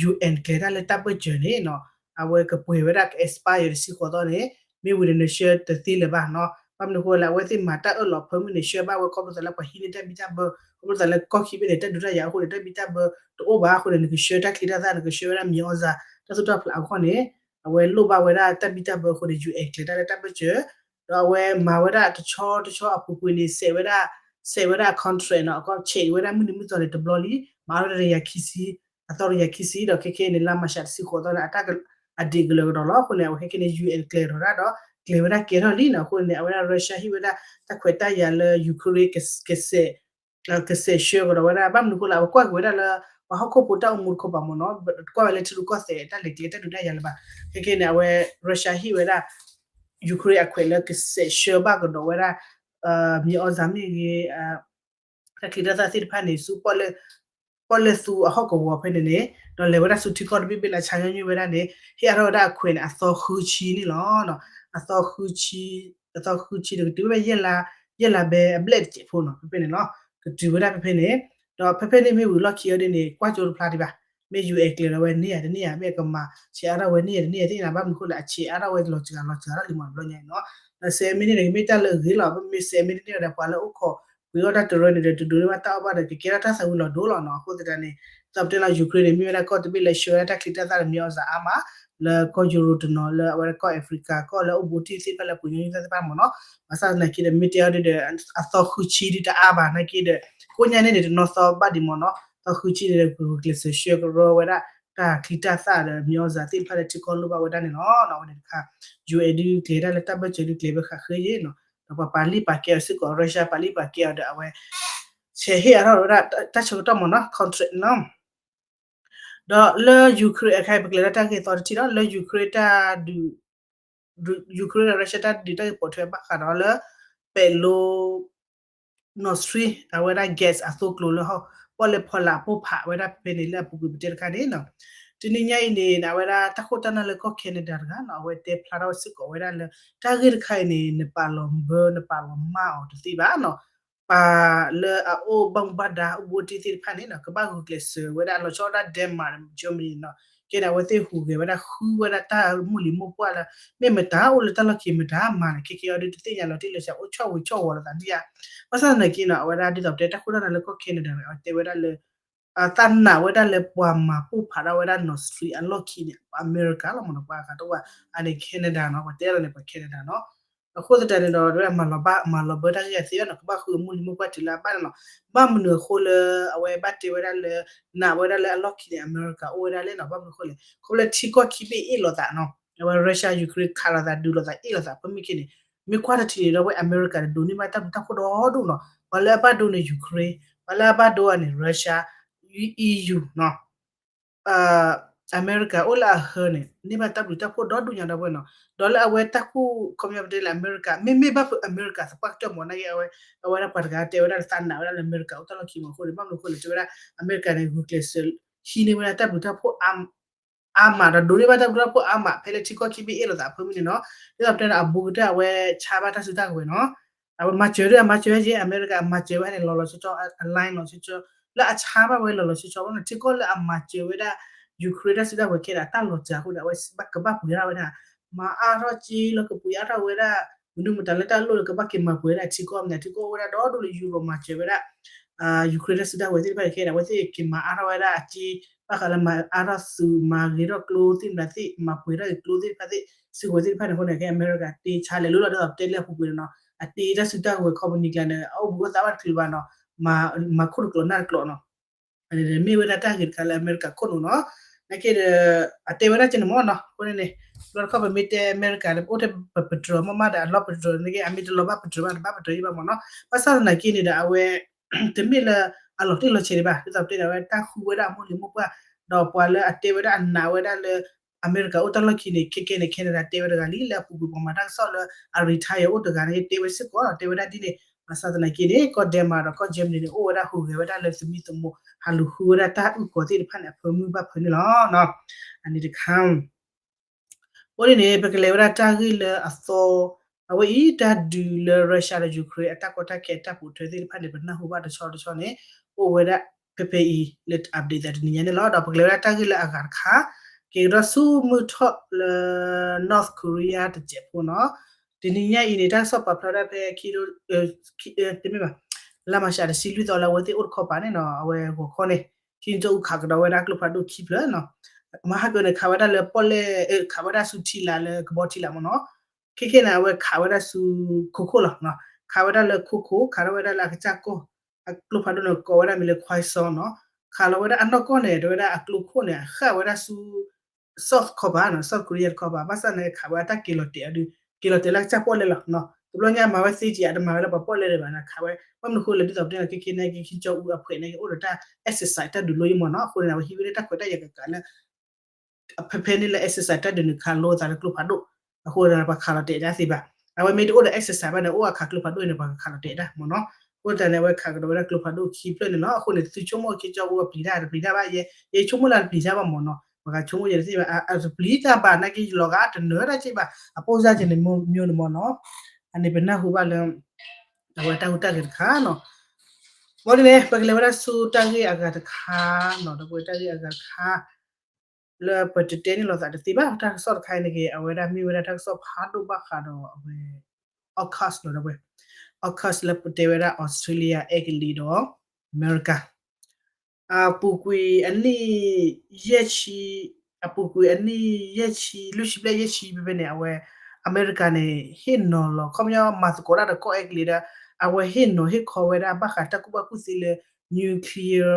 UN ကျဲၤတၢ်လၢတၢ်ဘၢၣ်စၢၤန့ၣ်နီၤ အဝဲကပှ့ၤဝဲဒၣ်က expire တဆံဃိးသီန့ၣ် မ့ၢ်ဝံၤဒီးနဆှၢတသ့လၢၤဘၣ်နီၤ. ဘၣ်မနုၤအဃိလဲၣ် အဝဲသ့ၣ်မၤတၢ်အၢၣ်လီၤဖၢမုၢ်န့ၣ် ဆှၢဘၣ်ဝဲခီဖျိသးလၢပှၤဟံးန့ၢ်တၢ်ဘံၣ်တၢ်ဘၢ ခီဖျိသးလၢကီၢ်ခံဘ့ၣ်န့ၣ် တၢ်ဒုးတၢ်ယၤအဃိန့ၣ် တၢ်ဘံၣ်တၢ်ဘၢတအိၣ်ဘၣ်အဃိန့ၣ် နကဆှၢတၢ်ချံတၢ်သၣ် နကဆှၢဝဲဒၣ်မံၤအီၣ်စၢ် တၢ်သူၣ်တၢ်ဖျးအဂီၢ်န့ၣ် အဝဲလိၣ်ဘၣ်ဝဲဒၣ်တၢ်ဘံၣ်တၢ်ဘၢအဃိန့ၣ် UN ကျဲၤတၢ်လၢတၢ်ဘၢၣ်စၢၤ ဒီးအဝဲမၤဝဲဒၣ်တဆီတဆီအပူၤကွံာ်န့ၣ် စဲးဝဲဒၣ် စဲးဝဲဒၣ် contract နီၤ အကီၢ်ဆဲးဝဲဒၣ်မုၢ်နံၤမုၢ်သီန့ၣ် တဘျီလံ မၤအီၤတကယၤခံဆံ အသီတကယၤခံဆံ ဒီးခဲခဲအံၤန့ၣ် လါမၤရှးတဆံဃိးသီန့ၣ် အတၢ်အဒံးကလၢၤကဒီးလီၤ. အဃိန့ၣ် အဝဲခဲခဲန့ၣ် UN ကျဲၤကဒီးတၢ်ဒီး ကျဲၤဝဲဒၣ်ကဲထီၣ်လံနီၤ. အဃိန့ၣ် အဝဲဒၣ် Russia ဟ့ၣ်ဝဲဒၣ်တၢ်ခွဲးတၢ်ယာ်လၢ Ukraine ကစဲး ကစဲးဆှၢကဒီးဝဲဒၣ် ဘၣ်မနုၤအဃိလဲၣ် အဝဲကွၢ်က့ၤဝဲဒၣ်လၢ ပှၤဟီၣ်ခိၣ်ဖိတၢ်အိၣ်မူတခီပၤမ့ၢ်နီၤ, ကွၢ်ဝဲလၢထံရူၢ်ကီၢ်သဲးတၢ်လဲၤကျဲတၢ်ဒုးတၢ်ယၤလၢၤဘၣ်. ခဲကနံၣ်န့ၣ် အဝဲ Russia ဟ့ၣ်ဝဲဒၣ် Ukraine အခွဲးလၢကစဲးဆှၢဘၣ်ကဒီးဝဲဒၣ် မံၤအီၣ်စၢ်မ့ၢ်ဂ့ၤ တၢ်ချံတၢ်သၣ်သ့ၣ်တဖၣ်န့ၣ် ဆူ ပီၣ်လဲၣ်သူအဟီၣ်ကဝီၤဖဲန့ၣ်န့ၣ် ဒီးလဲၤဝဲဒၣ်ဆူထံကီၢ်တဘ့ၣ်ဘ့ၣ်လၢဆါညီနုၢ်ဝဲဒၣ်န့ၣ် ဟ့ၣ်အါထီၣ်ဝဲဒၣ်အခွဲးန့ၣ် အသီဃုဆံန့ၣ်လီၤ. အသီဃုဆံ အသီဃုဆံဒီးကတုၤဝဲယဲၢ်လါ ယဲၢ်လါဘဲအဘျဲၣ်တစဲးဖိနီၤ ဖဲဖဲန့ၣ်လီၤ. ကတုၤဝဲဒၣ်ဖဲဖဲန့ၣ် ဒီးဖဲဖဲန့ၣ်မ့ၢ်ဝံၤလီၢ်ခံအီၤဒ်န့ၣ် ကွၢ်ကၠိတဖျါဒံးဘၣ်. မ့ၢ် ယူၢ်အဲၣ် ကျဲၤဒီးဝဲန့ၢ်ယၤတန့ၢ်ယၤ မ့ၢ်ကမၤဆဲးအါထီၣ်ဝဲန့ၢ်ယၤတန့ၢ်ယၤသ့ၣ်န့ၣ် ဘၣ်မနုၤအဃိလဲၣ် အဆဲးအါထီၣ်ဝဲလီၤစှၤလီၤစှၤထီၣ်လံမးတဘျီညါန့ၣ်နီၤ. ဒီးစဲးမ့ၢ်န့ၣ်န့ၣ် ကမ့ၢ်တၢ်လၢအဂ့ၤလီၤ. ပမ့ၢ်စဲးမ့ၢ်တန့ၢ်ဒီး ပှၤလၢအိၣ်ခိးကွံာ်အီၣ်တၢ်တရၢန့ၣ်ဒီး တဒိးန့ၢ်ဘၣ်တၢ်အီၣ်ဘၣ်ဒီး ကကဲထီၣ်တၢ်သးဝံၤလီၤဒိလီၤနီၤ. အဃိသတးန့ၣ် ဒ်သိးပတဲလီၤ Ukraine န့ၣ် မ့ၢ်ဝဲဒၣ်ကီၢ်တဘ့ၣ်လၢဆှၢဝဲဒၣ်တၢ်ချံတၢ်သၣ်ဒီးမံၤအီၣ်စၢ်အါမး လၢကီၢ်ယူရိတနီၤ လၢအဝဲဒၣ်ကီၢ် Africa ကီၢ်လၢအိၣ်ဘူးတံၢ်သ့ၣ်တဖၣ်လၢပှ့ၤညီနုၢ်သ့ၣ်တဖၣ်မ့ၢ်နီၤ. ဘၣ်ဆၣ်သနာ်က့ဒီး မ့ၢ်တဲအီၤဒ်ဒီး အသီဃုဆံဒ်တအါဘၣ်နာ်က့ဒီး ကိးညါန့ၣ်န့ၣ် တနီၤသီဘၣ်ဒံးမ့ၢ်နီၤ. သီဃုဆံန့ၣ်ဒီး ဂုာ်ကျဲးစၢးဆှၢကရၢဝဲဒၣ် တၢ်ချံတၢ်သၣ်ဒီးမံၤအီၣ်စၢ်သ့ၣ်တဖၣ်လၢထံကီၢ်လိၣ်ဘၣ်ဝဲဒၣ်န့ၣ်လီၤ. အဝဲန့ၣ်တခါ ယူၢ်အဲၣ် ဒုးကျဲၤဒၣ်လၢတၢ်ဘၢၣ်စၢၤဒုးကျဲၤဝဲဃးဃ့ယ့ၣ်နီၤ. ဒီးပှၤပာ်လံာ်ပာ်ကဲအီၤစ့ၢ်ကီး Russia ပာ်လံာ်ပာ်ကဲအီၤဒီး အဝဲ ဆဲးဟ့ၣ်အါထီၣ်ဝဲဒၣ်တၢ်ဆၢကတီၢ်မ့ၢ်နီၤ contract နီၤ. ဒီးလၢ Ukraine အခါအံၤ ပကလဲၤလၢတၢ်ဂ့ၢ်သီတထံၣ်ဒီး လၢ Ukraine တၢ်ဒုး Ukraine ဒီး Russia တၢ်ဒုးတၢ်ဂ့ၢ်ပိာ်ထွဲဘၣ်ဃးဒီးလၢ ပဲာ်လိ Nord Stream အဝဲဒၣ် gas အသိကျိၤလၢဟီၣ် ပီၣ်လဲၣ်ဖီလာ်ပိၢ်ဖးဝဲဒၣ်ဖဲဖဲန့ၣ် လၢအပူၤကွံာ်ပတဲတခါန့ၣ်နီၤ. တနံၤညါအံၤန့ၣ် အဝဲဒၣ်တၢ်ခိၣ်တၢ်နၢ်လၢကီၢ် Canada တဂၤနီၤ အဝဲတဲဖျါထီၣ်စ့ၢ်ကီးဝဲဒၣ်လၢ တၢ်ဂ့ၢ်တခါအံၤန့ၣ် နပာ်လီၤဘၢ နပာ်လီၤမၢအီၤတသ့ဘၣ်နီၤ. ပှၤလၢအအိၣ်ဘၣ်မူဘၣ်ဒါ အိၣ်ဘူးတံၢ်သ့ၣ်တဖၣ်န့ၣ်နီၤ ကဘၣ်ဂုာ်ကျဲးစၢးဝဲဒၣ် လီၤဆီဒၣ် Denmark Germany နီၤ. ကဲန့ၣ် အဝဲသ့ၣ်ဟူးဂဲၤဝဲဒၣ် ဃုဝဲဒၣ်တၢ်မိၢ်လံၤမိၢ်ပှၢ်လၢ မ့ၢ်မတၤအိၣ်လၢတၢ်လီၢ်ခံမတၤမၤန့ၣ် ခဲကဲအီၤဒ်တသ့ၣ်ညါလီၤတံၢ်လီၤဆဲး အိၣ်ဆီၣ်ဝံၤဆီၣ်ဝီၤလိာ်သးဒ်ဧါ. ဘၣ်ဆၣ်သနာ်က့နီၤ အဝဲဒၣ်ဒ်သိးပတဲတၢ်ခိၣ်တၢ်နၢ်လၢကီၢ် Canada န့ၣ် အဝဲတဲဝဲဒၣ်လၢ သးနာ်ဝဲဒၣ်လၢပှၤမၤပိၢ်ဖးဒၣ်ဝဲဒၣ် Nord Stream အလီၢ်ခံန့ၣ် ပှၤအမဲရကၤလီၤမ့ၢ်နီၤ ပှၤအဂၤတအိၣ်ဘၣ် အန့ၣ် Canada နီၤ ပှၤတဲလီၤန့ၣ် ပှၤ Canada နီၤ. အဃိသတးန့ၣ်ဒီး မၤလီၤဘၣ် မၤလီၤဘၢတၢ်ဂ့ၢ်အသ့နီၤ ကဘၣ်ဃုအမုၢ်လံၤမိၢ်ပှၢ်တုၤလၢအဘၣ်န့ၣ်လီၤ. ဘၣ်မနုၤအဃိလၢ အဝဲဘၣ်တဲဝဲဒၣ်လၢ နာ်ဝဲဒၣ်လၢအလီၢ်ခံန့ၣ် အမဲရကၤအိၣ်ဝဲဒၣ်လဲၣ်နီၤ. ဘၣ်မနုၤအဃိလဲၣ် ခီဖျိလၢထံကီၢ်ခံဘ့ၣ်အ့ၣ်လိာ်သးနီၤ အဝဲ Russia Ukraine ခးလိာ်သး ဒုးလိာ်သး အ့ၣ်လိာ်သး ဖဲမုၢ်က့န့ၣ် မ့ၢ်ကွၢ်တထံၣ်န့ၣ်ဒီး အဝဲအမဲရကၤန့ၣ် ဒိးန့ၢ်ဘၣ်တၢ်ဘျုးတၢ်ဖှိၣ်ဒီဒိၣ်နီၤ. ပှၤလၢအဘၣ်ဒိန့ၣ် Ukraine, ပှၤလၢအဘၣ်ဒိအီၤန့ၣ် Russia, EU နီၤ. အမဲရကၤအိၣ်လၢအဟၢန့ၣ် န့ၢ်ဘၣ်တၢ်ဘျုးတၢ်ဖှိၣ်ဒီဒိၣ်ညါဒီပုၢ်ဝဲၢ်နီၤ. ဒီးလၢအဝဲတၢ်ကူၣ်ခီပညီပတဲလၢအမဲရကၤ မ့မ့ၢ်ဘၣ်ဖုးအမဲရကၤသပှၢ်ကတၢၢ်မ့ၢ်နာ်က့ အဝဲ အဝဲဒၣ်ပှၤတဂၤတဲဝဲဒၣ်လၢသးနာ်ဝဲဒၣ်လၢအမဲရကၤအိၣ်တၢ်လီၢ်ခံမ့ၢ်အဃိန့ၣ် ဘၣ်မနုၤအဃိလဲၣ် တဲဝဲဒၣ် အမဲရကၤန့ၣ် ဂုာ်ကျဲးစၢး ဟံးန့ၢ်ဝဲဒၣ်တၢ်ဘျုးတၢ်ဖှိၣ် အါမးဒီးဒိးန့ၢ်ဘၣ်တၢ်ဘျုးတၢ်ဖှိၣ်အါမး ဖဲလၢထံကီၢ်ခံဘ့ၣ်အ့ၣ်လိာ်သးအဖၢမုၢ်န့ၣ်နီၤ. ဒ်သိးပတဲန့ၣ် အဘူးကတၢၢ်အဝဲဆါဘၣ်တၢ်စုတၢ်ကဝဲၤနီၤ. အဝဲမၤစၢၤဒ်အမၤစၢၤဝဲက့ အမဲရကၤအမၤစၢၤဝဲန့ၣ် လီၤလီၤဆီဆီ အ line လီၤဆီဆီ လၢအဆါဘၣ်ဝဲလီၤလီၤဆီဆီ ထံကီၢ်လၢအမၤစၢၤဝဲဒၣ် Ukraine တၢ်စုတၢ်ကဝဲၤခဲဒီး အတၢ်လီၤစၢၤအဃိန့ၣ် အဝဲကဘၣ်ပှ့ၤထီၣ်ဝဲဒၣ် မၤအါထီၣ်က့လီၤ ကပှ့ၤအါထီၣ်ဝဲဒၣ် မနုၤမတၤလၢတၢ်လိၣ်လၢကဘၣ်က့ၤမၤပှဲၤဝဲဒၣ်ထံကီၢ်မနုၤ ထံကီၢ်အိၣ်ဝဲဒၣ်ဒီဒိၣ်လၢ Europe မၤစၢၤဝဲဒၣ် Ukraine တၢ်စုတၢ်ကဝဲၤသ့ၣ်တဖၣ်န့ၣ် ခဲအံၤန့ၣ် အဝဲသ့ၣ်က့ၤမၤအါထီၣ်ဝဲဒၣ်အက့ ဘၣ်ဃးလၢမၤအါထီၣ်သုး မၤဂ့ၤထီၣ်ကျိသ့ၣ်မနုၤသ့ၣ် မၤပှဲၤထီၣ်က့ၤကျိသ့ၣ်တဖၣ်သ့ၣ် စုကဝဲၤသ့ၣ်တဖၣ်န့ၣ်အဃိန့ၣ် ခဲအံၤအမဲရကၤတ့ဆါလဲၤလိလီၤ ဒ်သိးပတဲလၢအပူၤကွံာ်န့ၣ်နီၤ အတ့တၢ်စုတၢ်ကဝဲၤ company ကျါန့ၣ် အအိၣ်ဘူးအိၣ်သးဘၣ်တချုးဘၣ်နီၤ မၤခိၣ်တကျိးနၢ်တကျိးနီၤ မ့ၢ်ဝဲဒၣ်တၢ်ဂ့ၢ်တခါလၢအမဲရကၤခိၣ်နူာ်နီၤ. နာ်က့ဒီး အတဲဝဲဒၣ်ကဲန့ၣ်မ့ၢ်နီၤ အဃိန့ၣ်န့ၣ် ဘျီတခီပမ့ၢ်တဲအမဲရကၤဒီး ပအိၣ်ထဲပ petrol မ့ၢ်မးဒီး အလီၢ် petrol နာ်က့ အမ့ၢ်တလီၤဘၣ် petrol ဘၣ် တဘၣ် petrol ယံၤဘၣ်မ့ၢ်နီၤ. ဘၣ်ဆၣ်သနာ်က့န့ၣ်ဒီး အဝဲ တမ့ၢ်လၢအလီၤတံၢ်လီၤဆဲးဒံးဘၣ် ဒ်သိးပတဲန့ၣ် အဝဲတၢ်ဃုဝဲဒၣ်အမိၢ်လံၤမိၢ်ပှၢ် ဒီးပှၤလၢအတဲဝဲဒၣ်အနာ်ဝဲဒၣ်လၢ အမဲရကၤအိၣ်တၢ်လီၢ်ခံန့ၣ် ခဲကဲန့ၣ် Canada တဲဝဲတဂၤလံ လၢအပူၤကွံာ်ပှၤမၤတၢ်ကစီၣ်လၢအ retire အိၣ်တဂၤန့ၣ် တဲဝဲစ့ၢ်ကီး တဲဝဲဒၣ်ဒ်န့ၣ် ဘၣ်ဆၣ်သနာ်က့န့ၣ် ကီၢ် Denmark ဒီးကီၢ် Germany န့ၣ် အိၣ်ဝဲဒၣ်ဟူးဂဲၤဝဲဒၣ်လၢသမံသမိး ဟးလူၤဃုဝဲဒၣ်တၢ်အုၣ်ကီၤသ့ၣ်တဖၣ်န့ၣ် အဖၢမုၢ်ဘၣ်ဖၢန့ၣ်လီၤ. အန့ၣ်တခါ အဃိန့ၣ်န့ၣ် ပကလဲၤဝဲဒၣ်တၢ်ဂ့ၢ်လၢအသီ အဝဲအံၤတၢ်ဒုးလၢ Russia ဒီး Ukraine အတၢ်ကီတၢ်ခဲအတၢ်ပိာ်ထွဲသ့ၣ်တဖၣ်န့ၣ် ပနၢ်ဟူဘၣ်တဆီတဆီန့ၣ် အိၣ်ဝဲဒၣ်ဖဲဖဲအံၤလၢ update သးတနံၤညါန့ၣ်လီၤ. ဒီးပကလဲၤဝဲဒၣ်တၢ်ဂ့ၢ်လၢအဂၤတခါ က့ၤကဒီးဆူမုၢ်ထီၣ်လၢ North Korea တစဲးဖိနီၤ. တနံၤညါအံၤန့ၣ် တၢ်ကစီၣ်ပာ်ဖျါဒၣ်ဖဲခံ တမ့ၢ်ဘၣ် လါမၤရှးတဆံလွံၢ်သီလၢအဝဲသ့ၣ်အိၣ်တခီပၤန့ၣ်နီၤ အဝဲဂီၤခီန့ၣ် ခံကထိအူခးကဒီးဝဲဒၣ်ကျိဖးဒိၣ်ခံဖျၢၣ်နီၤ. မဟါကၢန့ၣ် ခးဝဲဒၣ်လၢပီၣ်လဲၣ် ခးဝဲဒၣ်ဆူထံလာ်လၢကဘီထံလာ်မ့ၢ်နီၤ. ခဲခဲန့ၣ် အဝဲခးဝဲဒၣ်ဆူခိခိၣ်လီၤ. ခးဝဲဒၣ်လၢခိခိၣ် ခးထီၣ်ဝဲဒၣ်လၢအကစၢ်ကီၢ် အကျိဖးဒိၣ်န့ၣ် ကိးဝဲဒၣ်မ့ၢ်လၢ Kherson နီၤ. ခးလီၤဝဲဒၣ်အနီၢ်ကီၢ်န့ၣ် တဲဝဲဒၣ်အကျိခိၣ်န့ၣ် အဃၣ်ဝဲဒၣ်ဆူ South တခီပၤနီၤ South Korea တခီပၤ ဘၣ်ဆၣ်န့ၣ် ခးဝဲအတၢ်က့ၤလီၤတဲာ်အီၤဒုး က့ၤလီၤတဲာ်လၢကစၢ်ပီၣ်လဲၣ်လီၤ. တဘျီညါမၤဝဲသ့က့ၤ အတမၤဝဲလၢပှၤပီၣ်လဲၣ်ဒံးဘၣ်န့ၣ် ခးဝဲ ဘၣ်မနုၤဃိလဲၣ် ဒ်သိးပတဲန့ၣ် ခဲခဲန့ၣ် ကၠီအူအဖှဲးန့ၣ် အိၣ်ဒီးတၢ် exercise တၢ်ဒုးလိယံမ့ၢ်နီၤ. အဃိန့ၣ် အဝဲဟံးဝဲဒၣ်တၢ်ခွဲးတၢ်ယာ်ကကးလၢ ဖဲဖဲန့ၣ်လၢ exercise တၢ်ဒုးန့ၣ် ခးလိအသးလၢကျိဖးဒိၣ်, အဃိဒီးပှၤခးလီၤတဲာ်တၢ်သ့ဘၣ်. အဝဲမ့ၢ်တအိၣ်ဒီး exercise ဘၣ်န့ၣ် အိၣ်အခးကျိဖးဒိၣ်န့ၣ် ပှၤကခးလီၤတဲာ်တၢ်မ့ၢ်နီၤ. အဃိသတးန့ၣ် အဝဲခးကဒီးဝဲဒၣ်ကျိဖးဒိၣ်ခံဖျၢၣ်န့ၣ်လီၤ. အဃိန့ၣ် သုဆိကမိၣ်က့ၤ ကၠီအူအပျံၤတၢ် တပျံၤတၢ်ဘၣ်ယဲ, ယဆိကမိၣ်လၢတပျံၤတၢ်ဘၣ်မ့ၢ်နီၤ. ပှၤကဆိကမိၣ်ယဲတသ့ဘၣ်, အတပျံၤတၢ်ဘၣ် နာ်က့ယလီၤဂာ်တနၢၤတၢ်က့ဘၣ်, အပိၢ်စၢ်က့န့ၣ် မျိုးန့ၣ်မ့ၢ်နီၤ. အန့ၣ်ပနၢ်ဟူဘၣ်လၢ အဝဲတၢ်ဟူးတၢ်ဂဲၤတခါနီၤ. ဘၣ်ဒ်န့ၣ် ပကလဲၤဝဲဒၣ်ဆူတၢ်ဂ့ၢ်အဂၤတခါနီၤ, ဒီပုၢ်ဝဲၢ် တၢ်ဂ့ၢ်အဂၤတခါ လၢပတတဲန့ၢ်လိာ်သးတသ့ဘၣ် တၢ်ကစီၣ်တခါအံၤန့ၣ်က့ၤ အဝဲဒၣ်မ့ၢ်ဝဲဒၣ်တၢ်ကစီၣ်ဖးဒိၣ်ဘၣ်ဃးဒီးအဝဲ AUKUS လီၤ ဒီပုၢ်ဝဲၢ်, AUKUS လၢပတဲဝဲဒၣ် Australia အဲကလံးဒီး အမဲရကၤ အပူၤကွံာ်အနံၣ်ယဲၢ်ဆံ, အပူၤကွံာ်အနံၣ်ယဲၢ်ဆံ လွံၢ်ဆံဘျဲၣ်ယဲၢ်ဆံဖဲဖဲန့ၣ် အဝဲ အမဲရကၤန့ၣ် ဟ့ၣ်နီၤလီၤ ခီပညီမၤသကိးတၢ်ဒီးကီၢ်အဲကလံးဒီး အဝဲဟ့ၣ်နီၤဟ့ၣ်ခီဝဲဒၣ်ဘၣ်ဃးတၢ်ကူၣ်ဘၣ်ကူၣ်သ့လၢ nuclear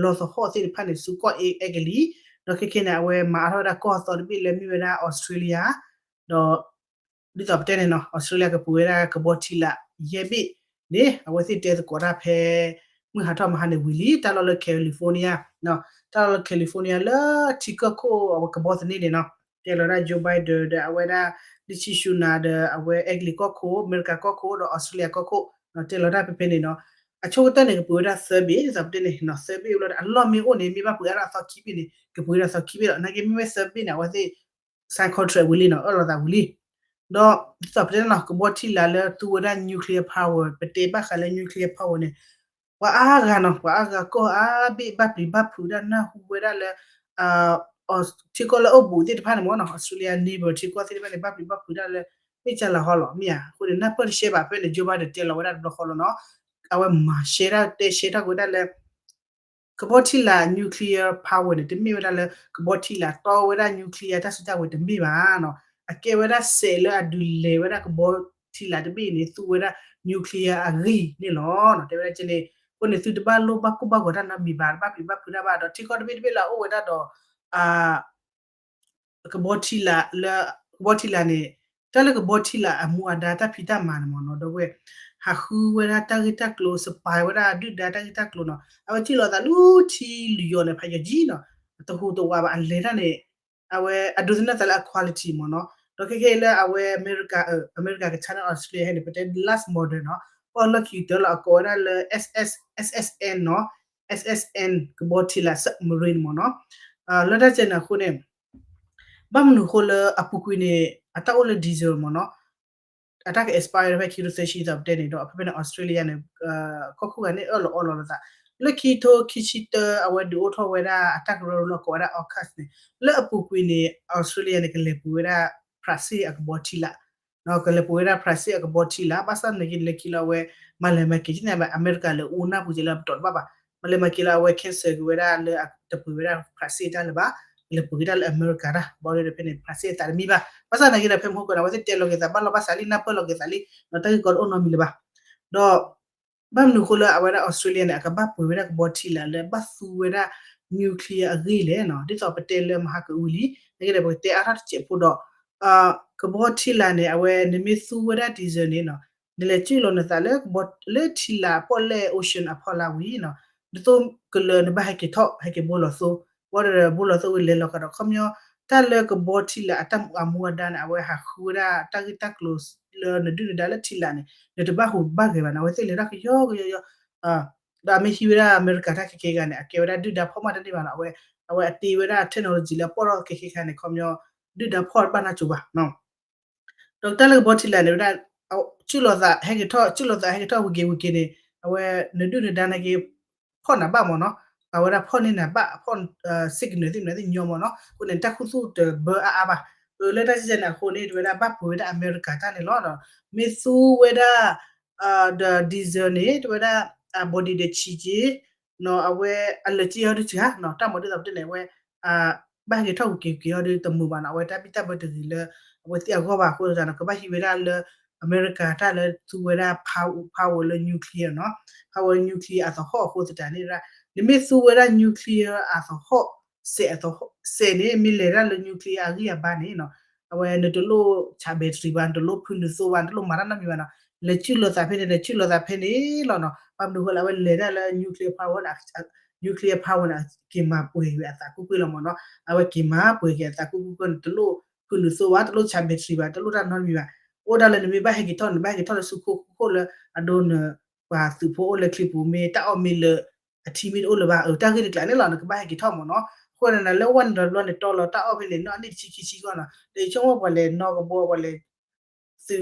လီသဟီၣ်သ့ၣ်တဖၣ်န့ၣ် ဆူကီၢ်အဲကလံး, ဒီးခဲခဲန့ၣ် အဝဲမၤအါထီၣ်ဝဲဒၣ်ကီၢ်အသီတဘ့ၣ်လၢမ့ၢ်ဝဲဒၣ် Australia ဒီး ဒ်သိးပတဲန့ၣ်နီၤ Australia ကပှ့ၤဝဲဒၣ်ကဘီထံလာ်ယဲၢ်ဘ့ၣ်န့ၣ် အဝဲသ့ၣ်တဲသကိးတၢ်ဖဲ မုၢ်ဟးထီၣ်မဟါန့ၣ်ဝံၤလံ တၢ်လီၢ်လၢ California တၢ်လီၢ်လၢ California လၢထံကီၢ်ခိၣ်အဝဲကဘီသန့န့ၣ်နီၤ တဲလီၤဒၣ် Joe Biden ဒီးအဝဲဒၣ် လံၢ်ဆံၡူနၤဒီးအဝဲအဲကလံးကီၢ်ခိၣ် အမဲရကၤကီၢ်ခိၣ်ဒီး Australia ကီၢ်ခိၣ် တဲလီၤတၢ်ဖဲဖဲန့ၣ်နီၤ အဆိကတၢၢ်န့ၣ် ကပှ့ၤဝဲဒၣ်သၢဘ့ၣ် ဒ်သိးပတဲန့ၣ် သၢဘ့ၣ်ဝဲလီၤ အလီၢ်မ့ၢ်အိၣ်န့ၣ် မ့ၢ်ဘၣ်ပှ့ၤအါထီၣ်အသီခံဘ့ၣ်န့ၣ် ကပှ့ၤဝဲဒၣ်သီခံဘ့ၣ်လီၤ နာ်က့မ့ၢ်ဝဲသၢဘ့ၣ်န့ၣ် အဝဲသ့ၣ် sign contract ဝံၤလံနီၤ အၢၣ်လီၤသးဝံၤလံ ဒီးဒ်သိးပတဲန့ၣ်နီၤ ကဘီထံလာ်လၢသူဝဲဒၣ် nuclear power ပတဲဘၣ်ဃးလၢ nuclear power န့ၣ် ပှၤအါဂၤနီၤ ပှၤအါဂၤကီၢ်အါဘ့ၣ်ဘၣ်ပျံၤဘၣ်ဖုးဒၣ်နၢ်ဟူဝဲဒၣ်လၢ ထံကီၢ်လၢအိၣ်ဘူးသ့ၣ်တဖၣ်န့ၣ်မ့ၢ်နီၤ Australia neighbor ထံကီၢ်သ့ၣ်တဖၣ်န့ၣ် ဘၣ်ပျံၤဘၣ်ဖုးဒၣ်လၢ မ့ၢ်ကလးဟီလီၤ မ့ၢ်ဧါ အဃိန့ၣ် နၢ်ပၢၢ်တရှဲဘၣ် ဖဲန့ၣ် Joe Biden တဲလီၤဝဲဒၣ်တဘျီဃီလီၤနီၤ အဝဲမၤရှဲတၢ်တဲရှဲထီၣ်က့ၤဝဲဒၣ်လၢ ကဘီထံလာ် nuclear power န့ၣ် တမ့ၢ်ဝဲဒၣ်လၢ ကဘီထံလာ်တီဝဲဒၣ် nuclear တၢ်စုတၢ်ဝဲၤတမ့ၢ်ဘၣ်နီၤ အကဲဝဲဒၣ်စဲးလၢအဒုးလဲၤဝဲဒၣ်ကဘီထံလာ်တဘ့ၣ်န့ၣ် သူဝဲဒၣ် nuclear အဂံၢ်န့ၣ်လီၤ တဲဝဲဒၣ်ကဲန့ၣ် အဃိန့ၣ် သုတဘၣ်လိၣ်ဘၣ်ကိၢ်ဘၣ်ဂီၤတၢ်နီတမံၤဘၣ် တဘၣ်ပျံၤဘၣ်ဖုးတၢ်ဘၣ်ဒီး ထံကီၢ်တဘ့ၣ်တဘ့ၣ်လၢအအိၣ်ဝဲဒၣ်ဒီး ကဘီထံလာ်လၢ ကဘီထံလာ်န့ၣ် တၢ်လၢကဘီထံလာ်အမူအဒါတၢ်ဖံးတၢ်မၤန့ၣ်မ့ၢ်နီၤ ဒီပုၢ်ဝဲၢ် ဟးဃုဝဲဒၣ်တၢ်ဂ့ၢ်တၢ်ကျိၤ spy ဝဲဒၣ်ဒုၣ်ဒါတၢ်ဂ့ၢ်တၢ်ကျိၤနီၤ အဝဲစံၣ်လီၤသးလၢထံလုာ်ယီၤန့ၣ် ဖးယီၤကံနီၤ တဟူးတဝးဘၣ် အလဲၤတၢ်န့ၣ် အဝဲအဒိးသန့ၤသးလၢအ quality မ့ၢ်နီၤ ဒီးခဲခဲအံၤလၢအဝဲ အမဲရကၤ အမဲရကၤကဆါန့ၣ် Australia ဟဲန့ၣ် ပတဲ last model နီၤ ပီၣ်လီၢ်ခံကတၢၢ်လီၤ အကိးဝဲဒၣ်လၢ S S, S S N နီၤ S S N ကဘီထံလာ် submarine မ့ၢ်နီၤ လၢတၢ်ကဲန့ၣ်အဃိန့ၣ် ဘၣ်မနုၤအဃိလၢအပူၤကွံာ်န့ၣ် အတၢ်အိၣ်လၢ diesel မ့ၢ်နီၤ အတၢ်က expire ဖဲခံကထိသၢဆံ ဒ်သိးပတဲန့ၣ်ဒီး ဖဲဖဲန့ၣ် Australia န့ၣ် ကီၢ်ခိၣ်ဂၤန့ၣ် အၢၣ်လီၤအီလီၤလိာ်သး လၢခံကထိခံဆံတၢ အဝဲဒုးအိၣ်ထီၣ်ဝဲဒၣ်အတၢ်ကရၢကရိလၢကိးဝဲဒၣ် AUKUS န့ၣ် လၢအပူၤကွံာ်န့ၣ် Australia န့ၣ် ကလဲၤပှ့ၤဝဲဒၣ် France အကဘီထံလာ် ကလဲၤပှ့ၤဝဲဒၣ် France အကဘီထံလာ် ဘၣ်ဆၣ်နာ်က့လၢခံလၢအဝဲ မၤလဲၤမၤက့ၤ ကန့ၣ်ဘၣ် အမဲရကၤလၢအအိၣ်နၢ်ပူၤက့ၤလၢပတီၢ်တဘၣ်ဘၣ် မၤလဲၤမၤက့ၤလၢအဝဲ cancel က့ၤဝဲဒၣ်လၢအတပှ့ၤဝဲဒၣ် France တၢ်လၢၤဘၣ် ကလဲၤပှ့ၤက့ၤတၢ်လၢအမဲရကၤတၢ် ဘၣ်ဒီးဖဲန့ၣ် France အသးတမံဘၣ် ဘၣ်ဆၣ်နာ်က့ဒီးဖဲမဟိကွဲးန့ၣ် အဝဲသ့ၣ်တဲလီၤက့ၤသးဘၣ်လီၤဘၣ်စးလံ နၢ်ပၢၢ်လီၤက့ၤသးလံ ဒီးတၢ်ဂ့ၢ်ကီတအိၣ်နီတမံၤလၢၤဘၣ် ဒီး ဘၣ်မနုၤအဃိလၢအဝဲဒၣ် Australia န့ၣ် အကဘၣ်ပှ့ၤဝဲဒၣ်ကဘီထံလာ်လၢဘၣ်သူဝဲဒၣ် nuclear အဂ့ၢ်လဲၣ်နီၤ ဒ်သိးပတဲလၢမဟါကဝံၤလံ နာ်က့ဒီးပကတဲအါထီၣ်တစဲးဖိဒီး ကဘီထံလာ်န့ၣ် အဝဲနမ့ၢ်သူဝဲဒၣ် diesel န့ၣ်နီၤ နလဲၤစံၣ်လီၤနသးလၢ လၢထံလာ်ပီၣ်လဲၣ် ocean အဖီလာ်ဝံၤနီၤ နသိၣ်ကလၢၤနဘၣ်ဟဲက့ၤထီၣ် ဟဲက့ၤဘိလီၤသိ ဘၣ်ဒီးဘိလီၤသိဝံၤလဲၤလီၤကဒီး ခီပညီ တၢ်လၢကဘီထံလာ်အတၢ်မူအဒါန့ၣ် အဝဲဟးဃုဝဲဒၣ်တၢ်ဂ့ၢ်တၢ်ကျိၤလၢနဒုၣ်နဒါလၢထံလာ်န့ၣ် နတဘၣ်ဟူးဘၣ်ဂဲၤဘၣ်န့ၣ် အဝဲသ့ၣ်လဲၤတၢ်ကယီကယီကယီ ဒီးအမ့ၢ်ဟံးဝဲဒၣ်အမဲရကၤတၢ်ခဲကဲဂၤန့ၣ် အကဲဝဲဒၣ်ဒုၣ်ဒါဖီၣ်မးတန့ၢ်ဘၣ်နီၤ အဝဲ အဝဲအတ့ဝဲဒၣ် technology လၢအပီၣ်ထီၣ်ခဲခဲခါန့ၣ် ခီပညီ ဒုၣ်ဒါဖီၣ်တဘၣ်နၢ်ကၠိဘၣ် ဒီးတၢ်လၢကဘီထံလာ်န့ၣ်ဝဲဒၣ် စူၣ်လီၤသးဟဲက့ၤထီၣ် စူၣ်လီၤသးဟဲက့ၤထီၣ်ဝံၤက့ၤဝံၤက့ၤန့ၣ် အဝဲနဒုၣ်နဒါနာ်က့ ဖီၣ်နၤဘၣ်မ့ၢ်နီၤ အဝဲဒၣ်ဖီၣ်န့ၢ်နၤဘၣ် ဖီၣ် signal သ့ၣ်မနုၤသ့ၣ်ညီမ့ၢ်နီၤ အဃိန့ၣ် တၢ်ခူသူၣ်တဘၢအါအါဘၣ် လၢတၢ်စံၣ်စဲန့ၣ်အဃိန့ၣ် တဝဲဒၣ်ဘၣ်ပှ့ၤဝဲဒၣ်အမဲရကၤတၢ်န့ၣ်လီၤ မ့ၢ်သူဝဲဒၣ် ဒီး diesel န့ၣ် တဝဲဒၣ် body ဒီးဆံးက့ အဝဲအလၢာ်က့ဟီဒုးစှၤ တၢ်မၤဒ်သိးပတဲန့ၣ် အဝဲ ဘၣ်ဟဲက့ၤထီၣ်ဝံၤက့ၤက့ၤဟီဒုးတမုာ်ဘၣ်နီၤ အဝဲတၢ်ဘံၣ်တၢ်ဘၢတဂ့ၤလၢ အဝဲသ့ၣ်အဂီၢ်ဘၣ်အဃိသတးန့ၣ် ကဘၣ်ဟံးဝဲဒၣ်လၢ အမဲရကၤတၢ်လၢသူဝဲဒၣ် power လၢ nuclear နီၤ power nuclear အသဟီၣ်အဃိသတးန့ၣ် နမ့ၢ်သူဝဲဒၣ် nuclear အသဟီၣ် စဲးအသဟီၣ် စဲးန့ၣ် မ့ၢ်လဲၤဒၣ်လၢ nuclear အဂံၢ်အဘါန့ၣ်နီၤ အဝဲနတလိၣ်ဆး battery ဘၣ် နတလိၣ်ဖုနုာ်သိဘၣ် နတလိၣ်မၤတၢ်နီတမံၤဘၣ်နီၤ လဲၤစုၣ်လီၤသးဖဲန့ၣ် လဲၤစုၣ်လီၤသးဖဲန့ၣ်လီၤနီၤ ဘၣ်မနုၤဃိလဲၣ် အဝဲလဲၤဒၣ်လၢ nuclear power နီၤ nuclear power န့ၣ် က့ၤမၤပှဲၤက့ၤအသးကွ့ၢ်ကွ့ၢ်လီၤမ့ၢ်နီၤ အဝဲက့ၤမၤပှဲၤက့ၤအသးကွ့ၢ်ကွ့ၢ် နတလိၣ်ဖုနုာ်သိဘၣ် တလိၣ်ဆး battery ဘၣ် တလိၣ်တၢ်နီတမံၤဘၣ် အိၣ်ဒၣ်လၢနမ့ၢ်ဘၣ်ဟဲက့ၤထီၣ် နဘၣ်ဟဲက့ၤထီၣ်လၢဆူခိၣ်ခိၣ်လၢအဒိန ပှၤသုးဖိအိၣ်လၢချံပူၤမ့ၢ် တၢ်အီၣ်မ့ၢ်လၢ အထံမ့ၢ်တအိၣ်လၢၤဘၣ် အတၢ်ဂ့ၢ်တကျးန့ၣ်လီၤ နကဘၣ်ဟဲက့ၤထီၣ်မ့ၢ်နီၤ အဃိန့ၣ် လၢဝဲနဒီးဘျီန့ၣ်တီလီၤ တၢ်အီၣ်ဖဲန့ၣ် နီၢ်အနံၣ်တဆံခံဆံဂီၢ်နီၤ ဒီးယဆိကမိၣ်ပှၤလဲၤနီၢ်ကဘီ ပှၤလဲၤ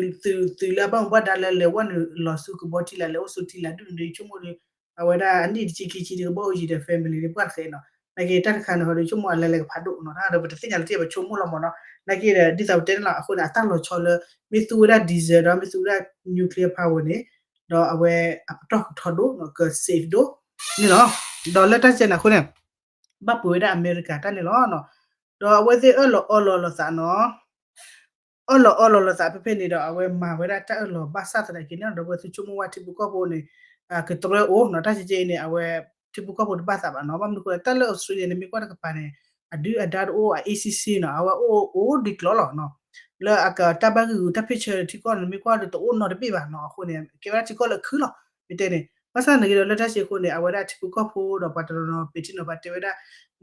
သုးလၢအဘၣ်မူဘၣ်ဒါလၢလဲၤဝဲနုာ်လီၤဆူကဘီထံလာ် လဲၤအိၣ်ဆူထံလာ်ဒုၣ်န့ၣ် ယဆိကမိၣ်ဒီး အဝဲဒၣ်အနံၣ်တဆံခံဆံဒီး ကဘၣ်အိၣ်ယံၤဒီး family န့ၣ် ပှၢ်တဃဲနီၤ နာ်က့တၢ်တခါန့ၣ် ဟီဒီး ယဆိကမိၣ်အလဲၤလဲၤကဖးဒိၣ်နီၤ တၢ်ဒီးပတသ့ၣ်ညါလၢၤတံၢ် ပဆိကမိၣ်လီၤမ့ၢ်နီၤ နာ်က့ဒီး ဒ်သိးပတဲန့ၣ်လီၤ အဃိန့ၣ် အတၢ်လီၤဆီလၢ မ့ၢ်သူဝဲဒၣ် diesel ဒီး မ့ၢ်သူဝဲဒၣ် nuclear power န့ၣ် ဒီးအဝဲအပတီၢ်ကထီဒိၣ်နီၤ က safe ဒိၣ်န့ၣ်လီၤ ဒီးလၢတၢ်စဲန့ၣ်အဃိန့ၣ် ဘၣ်ပှ့ၤဝဲဒၣ်အမဲရကၤတၢ်န့ၣ်လီၤနီၤ ဒီးအဝဲသ့ၣ်အၢၣ်လီၤအီလီၤလိာ်သးနီၤ အၢၣ်လီၤအီလီၤလိာ်သးဖဲဖဲန့ၣ်ဒီး အဝဲမၤဝဲဒၣ်တၢ်အၢၣ်လီၤဘၣ်ဆၣ်သနာ်က့န့ၣ် ဒီပုၢ်ဝဲၢ်သုဆိကမိၣ်ဝဲထံဖိကီၢ်ဖိန့ၣ် ကတြၢအိၣ်နီၤ တၢ်ကဲကဲအံၤန့ၣ် အဝဲ ထံဖိကီၢ်ဖိတဘၣ်သးဘၣ်နီၤ ဘၣ်မနုၤဃိလဲၣ် တၢ်လၢ Australia န့ၣ် မ့ၢ်ကွၢ်တကပၤန့ၣ် အဒုၣ်အဒါတအိၣ် အ A C C နီၤ အဝဲအိၣ်အိၣ်ဒံးကျိၤလီၤနီၤ လၢအကတၢ်ဘၣ်ဂုာ်ဂုာ်တၢ်ဖ့ၣ်ဆၢထံကီၢ်န့ၣ် မ့ၢ်ကွၢ်ဒီးတအိၣ်နီတဘ့ၣ်ဘၣ်နီၤ အဃိန့ၣ် ကဲဝဲဒၣ်ထံကီၢ်လၢခုလီၤ မ့ၢ်တဲန့ၣ် ဘၣ်ဆၣ်သနာ်က့ဒီးလၢတၢ်စဲအဃိန့ၣ် အဝဲဒၣ်ထံဖိကီၢ်ဖိဒီးပှၤတနီၤနီၤ ပ့ၤထံနီၤ ပှၤတဲဝဲဒၣ်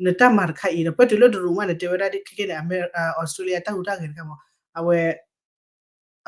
နတၢ်မၤတခါအံၤဒီး ပှဲၤတုၤလၢတရူးမးန့ၣ် တဲဝဲဒၣ်ဒ်ခဲကဲန့ၣ် အမဲ Australia တၢ်ဟူးတၢ်ဂဲၤတခါမး အဝဲ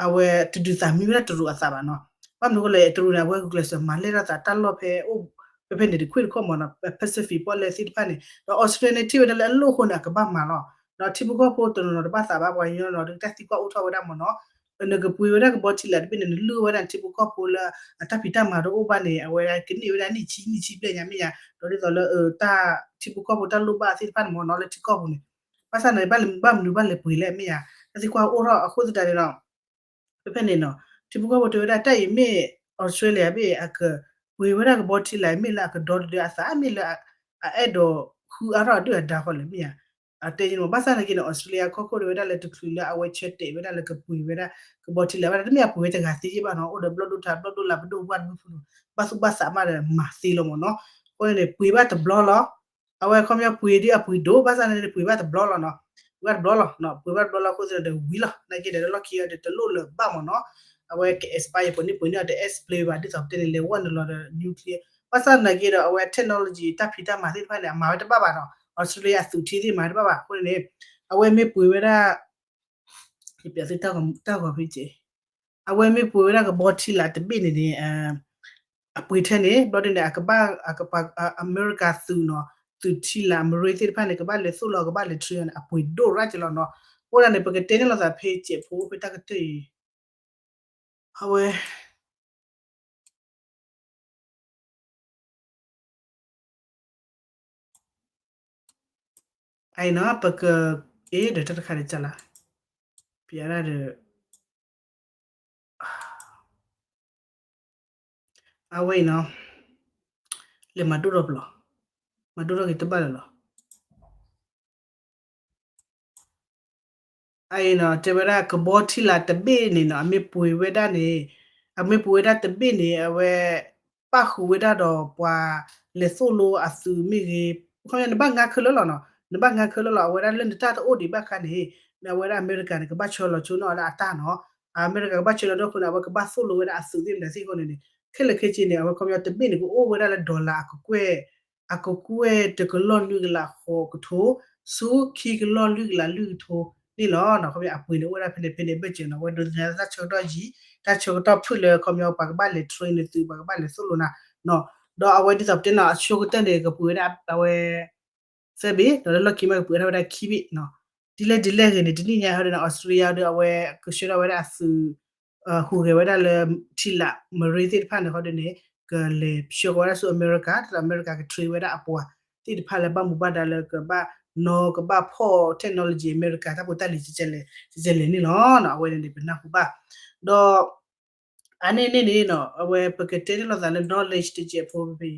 အဝဲတဒုးသးမံဝဲဒၣ်တရူးအသးဘၣ်နီၤ ဘၣ်မနုၤဃိလဲၣ် တရူးန့ၣ် အဝဲဂုာ်ကျဲးစၢးမၤလဲၢ်ထီၣ်သးတၢ်လီၢ်ဖဲအိၣ် ဖဲဖဲန့ၣ်တခွ့ၣ်တခီၣ်မးနီၤ Pacific ပီၣ်လဲၣ်သ့ၣ်တဖၣ်န့ၣ် ဒီး Australia န့ၣ် ထံၣ်ဝဲဒၣ်လၢအလိၣ်အဃိန့ၣ် အကဘၣ်မၤလီၤ ဒီးထံဖိကီၢ်ဖိတနီၤနီၤတဘၣ်သးဘၣ် ပှၤညီနီၤ ဒ်တၢ်သံကွၢ်အိၣ်ထီၣ်ဝဲဒၣ်မးနီၤ နကပှ့ၤဝဲဒၣ်ကဘီထံလာ်တဘ့ၣ်န့ၣ် နလုၢ်ဝဲဒၣ်နထံဖိကီၢ်ဖိလၢ အတၢ်ဖံးတၢ်မၤတအိၣ်ဘၣ်န့ၣ် အဝဲကန့ၢ်ဝဲဒၣ်နံၣ်ဆံ နံၣ်ဆံဘျဲၣ်ညါမ့ၢ်ယါ ဒီးဒ်သိးလၢ တၢ်ထံဖိကီၢ်ဖိတၢ်လိၣ်ဘၣ်သ့ၣ်တဖၣ်န့ၣ်မးနီၤ လၢထံကီၢ်ပူၤန့ၣ် ဘၣ်ဆၣ်န့ၣ် ဘၣ်မနုၤဘၣ်လဲၤပှ့ၤလဲၣ်မ့ၢ်ယါ တၢ်သံကွၢ်အိၣ်ထီၣ်အဃိသတးန့ၣ်ဒီး ဖဲဖဲန့ၣ်နီၤ ထံဖိကီၢ်ဖိတဲဝဲဒၣ်တၢ်အံၤမ့ၢ် Australia ဘ့ၣ် အကပှ့ၤဝဲဒၣ်ကဘီထံလာ် မ့ၢ်လၢအကဒီတဒၢအသး မ့ၢ်လၢ အအဲၣ်ဒိးဃုအါထီၣ်အဒုၣ်အဒါဃီလဲၣ်မ့ၢ်ယါ အတဲန့ၣ်မး ဘၣ်ဆၣ်သနာ်က့န့ၣ် Australia ကီၢ်ခိၣ်တဲဝဲဒၣ်လၢတချုးလၢအဝဲဆၢတဲာ်ဝဲဒၣ်လၢကပှ့ၤဝဲဒၣ်ကဘီထံလာ်ဘၣ် တမ့ၢ်အပှ့ၤဝဲတဂၤသ့ယ့ၢ်ဘၣ်နီၤ အိၣ်ဒီးဘျီၣ်ဒိၣ်ထး ဘျီၣ်ဒိၣ်လၢပဒိၣ်ပှၢ်တဘုဖု ဘၣ်သူၣ်ဘၣ်သးမးဒီးမၤသ့လီၤမးနီၤ အဃိန့ၣ် ပှ့ၤဘၣ်တဘျီလီၤ အဝဲခီပညီပှ့ၤဒ်အပှ့ၤဒိၣ် ဘၣ်ဆၣ်န့ၣ် ပှ့ၤဘၣ်တဘျီလီၤနီၤ ပှ့ၤဘၣ်တဘျီလီၤ ပှ့ၤဘၣ်တဘျီလီၤအဃိသတးဒီးဝံၤလီၤ နာ်က့ဒီးလၢလီၢ်ခံအီၤဒီးတလိၣ်လၢၤဘၣ်မးနီၤ အဝဲက expire ပှဲၤနံၣ်ပှဲၤနံၣ်အီၤတ expire ဘၣ် ဒ်သိးပတဲန့ၣ် လဲၤဝဲနုာ်လီၤဒီး nuclear ဘၣ်ဆၣ်သနာ်က့ဒီး အဝဲ technology တၢ်ဖံးတၢ်မၤသ့ၣ်တဖၣ်န့ၣ် အမၤဝဲတဘၣ်ဘၣ်နီၤ Australia အသုးထံသ့ၣ်မၤဝဲတဘၣ်ဘၣ် အဃိန့ၣ် အဝဲမ့ၢ်ပှ့ၤဝဲဒၣ် ယပျးသုတၢ်ဂီၤဖံးကဲ အဝဲမ့ၢ်ပှ့ၤဝဲဒၣ်ကဘီထံလာ်တဘ့ၣ်န့ၣ်န့ၣ် အပှ့ၤထဲန့ၣ် ဘျီဒ်န့ၣ် အကဘၣ် အကပၤ အမဲရကၤသုးနီၤ သုးထံလာ် Marine သ့ၣ်တဖၣ်န့ၣ် ကဘၣ်လဲၤသိၣ်လီၤ ကဘၣ်လဲၤ train အီၤန့ၣ် အပှ့ၤဒိၣ်ရၣ်က့ၤလီၤနီၤ အဃိသတးန့ၣ် ပကတဲန့ၢ်လိာ်သးဖဲစဲးဖိဖဲတၢ်ကတၢၢ်အံၤ အဝဲ အံၤနီၤ ပက အ့ဒီးတၢ်တခါန့ၣ်ကလါ ပျးဒၣ်ဒီး အဝဲအံၤနီၤ လဲၤမၤဒိၣ်ထီၣ်ပလီၢ် မၤဒိၣ်ထီၣ်က့ၤတဘၣ်လၢၤလီၤ အအံၤနီၤ တဲဝဲဒၣ်ကဘီထံလာ်တဘ့ၣ်န့ၣ်နီၤ အမ့ၢ်ပှ့ၤဝဲဒၣ်န့ၣ် အမ့ၢ်ပှ့ၤဝဲဒၣ်တဘ့ၣ်န့ၣ် အဝဲ ပၣ်ဃုာ်ဝဲဒၣ်ဒီးပှၤလဲၤသိၣ်လိအသုးမ့ၢ်ဂ့ၤ ခီပညီနဘၣ်ငါခဲလၢာ်လီၤနီၤ နဘၣ်ငါခဲလၢာ်လီၤ အဝဲဒၣ်လၢနတၢ်တအိၣ်ဒံးဘၣ်ခါန့ၣ် အဝဲဒၣ်အမဲရကၤန့ၣ် ကဘၣ်ဆှၢလီၤဆိနီၣ်ဝဲဒၣ်အတၢ်နီၤ အမဲရကၤကဘၣ်ဆှၢလီၤဒိၣ်အဃိန့ၣ် အဝဲကဘၣ်သိၣ်လိဝဲဒၣ်အသုးသ့ၣ်လၢသ့ၣ်အဃိန့ၣ်န့ၣ် ခဲလၢာ်ခဲဆ့န့ၣ် အဝဲခီပညီတဘ့ၣ်န့ၣ် ကအိၣ်ဝဲဒၣ်လၢ dollar အကကွဲၢ် အကကွဲၢ်တကလီၢ်လွံၢ်ကလးဃိးကထိ ဆူခံကလီၢ်လွံၢ်ကလးလွံၢ်ကထိန့ၣ်လီၤ. ခီပညီအပှ့ၤန့ၣ်အိၣ်ဝဲဒၣ်ဖဲန့ၣ်ဖဲန့ၣ်ဘၢၣ်စၢၤနီၤ အဝဲဒိးသန့ၤတၢ်ဆၢကတီၢ်ယံၤ တၢ်ဆၢကတီၢ်ဖုၣ်လၢခီပညီပှၤကဘၣ်လဲၤ train နသုး ပှၤကဘၣ်လဲၤသိၣ်လိနၤနီၤ ဒီးအဝဲဒ်သိးပတဲနီၤ အဆိကတၢၢ်န့ၣ် ကပှ့ၤဝဲဒၣ်အဝဲ သၢဘ့ၣ် ဒီးလၢလီၢ်ခံမးကပှ့ၤထီၣ်ဝဲဒၣ်ခံဘ့ၣ်နီၤ ဒ်လဲၣ်ဒ်လဲၣ်ဂ့ၤန့ၣ် တနံၣ်ညါဟီဒီး Australia ဒီးအဝဲကဆှၢထီၣ်ဝဲဒၣ်အသုး ဟူးဂဲၤဝဲဒၣ်လၢ ထံလာ် marine သ့ၣ်တဖၣ်န့ၣ် ခီဒ်န့ၣ် ကလဲၤဆှၢကီးဝဲဒၣ်ဆူအမဲရကၤ ဒ်သိးအမဲရကၤက train ဝဲဒၣ်အပှၤသ့ၣ်တဖၣ်လၢဘၣ်မူဘၣ်ဒါလၢကဘၣ်နီၣ်ကဘၣ်ဖီၣ် technology အမဲရကၤတၢ်ဖိတၢ်လံၤ ကလဲၤန့ၣ်လီၤ. အဝဲန့ၣ်န့ၣ် ပနၢ်ဟူဘၣ် ဒီး အါန့ၢ်န့ၣ်န့ၣ်နီၤ အဝဲပကတဲန့ၢ်လိာ်သးလၢ knowledge တစဲးဖိဖဲ ဖဲ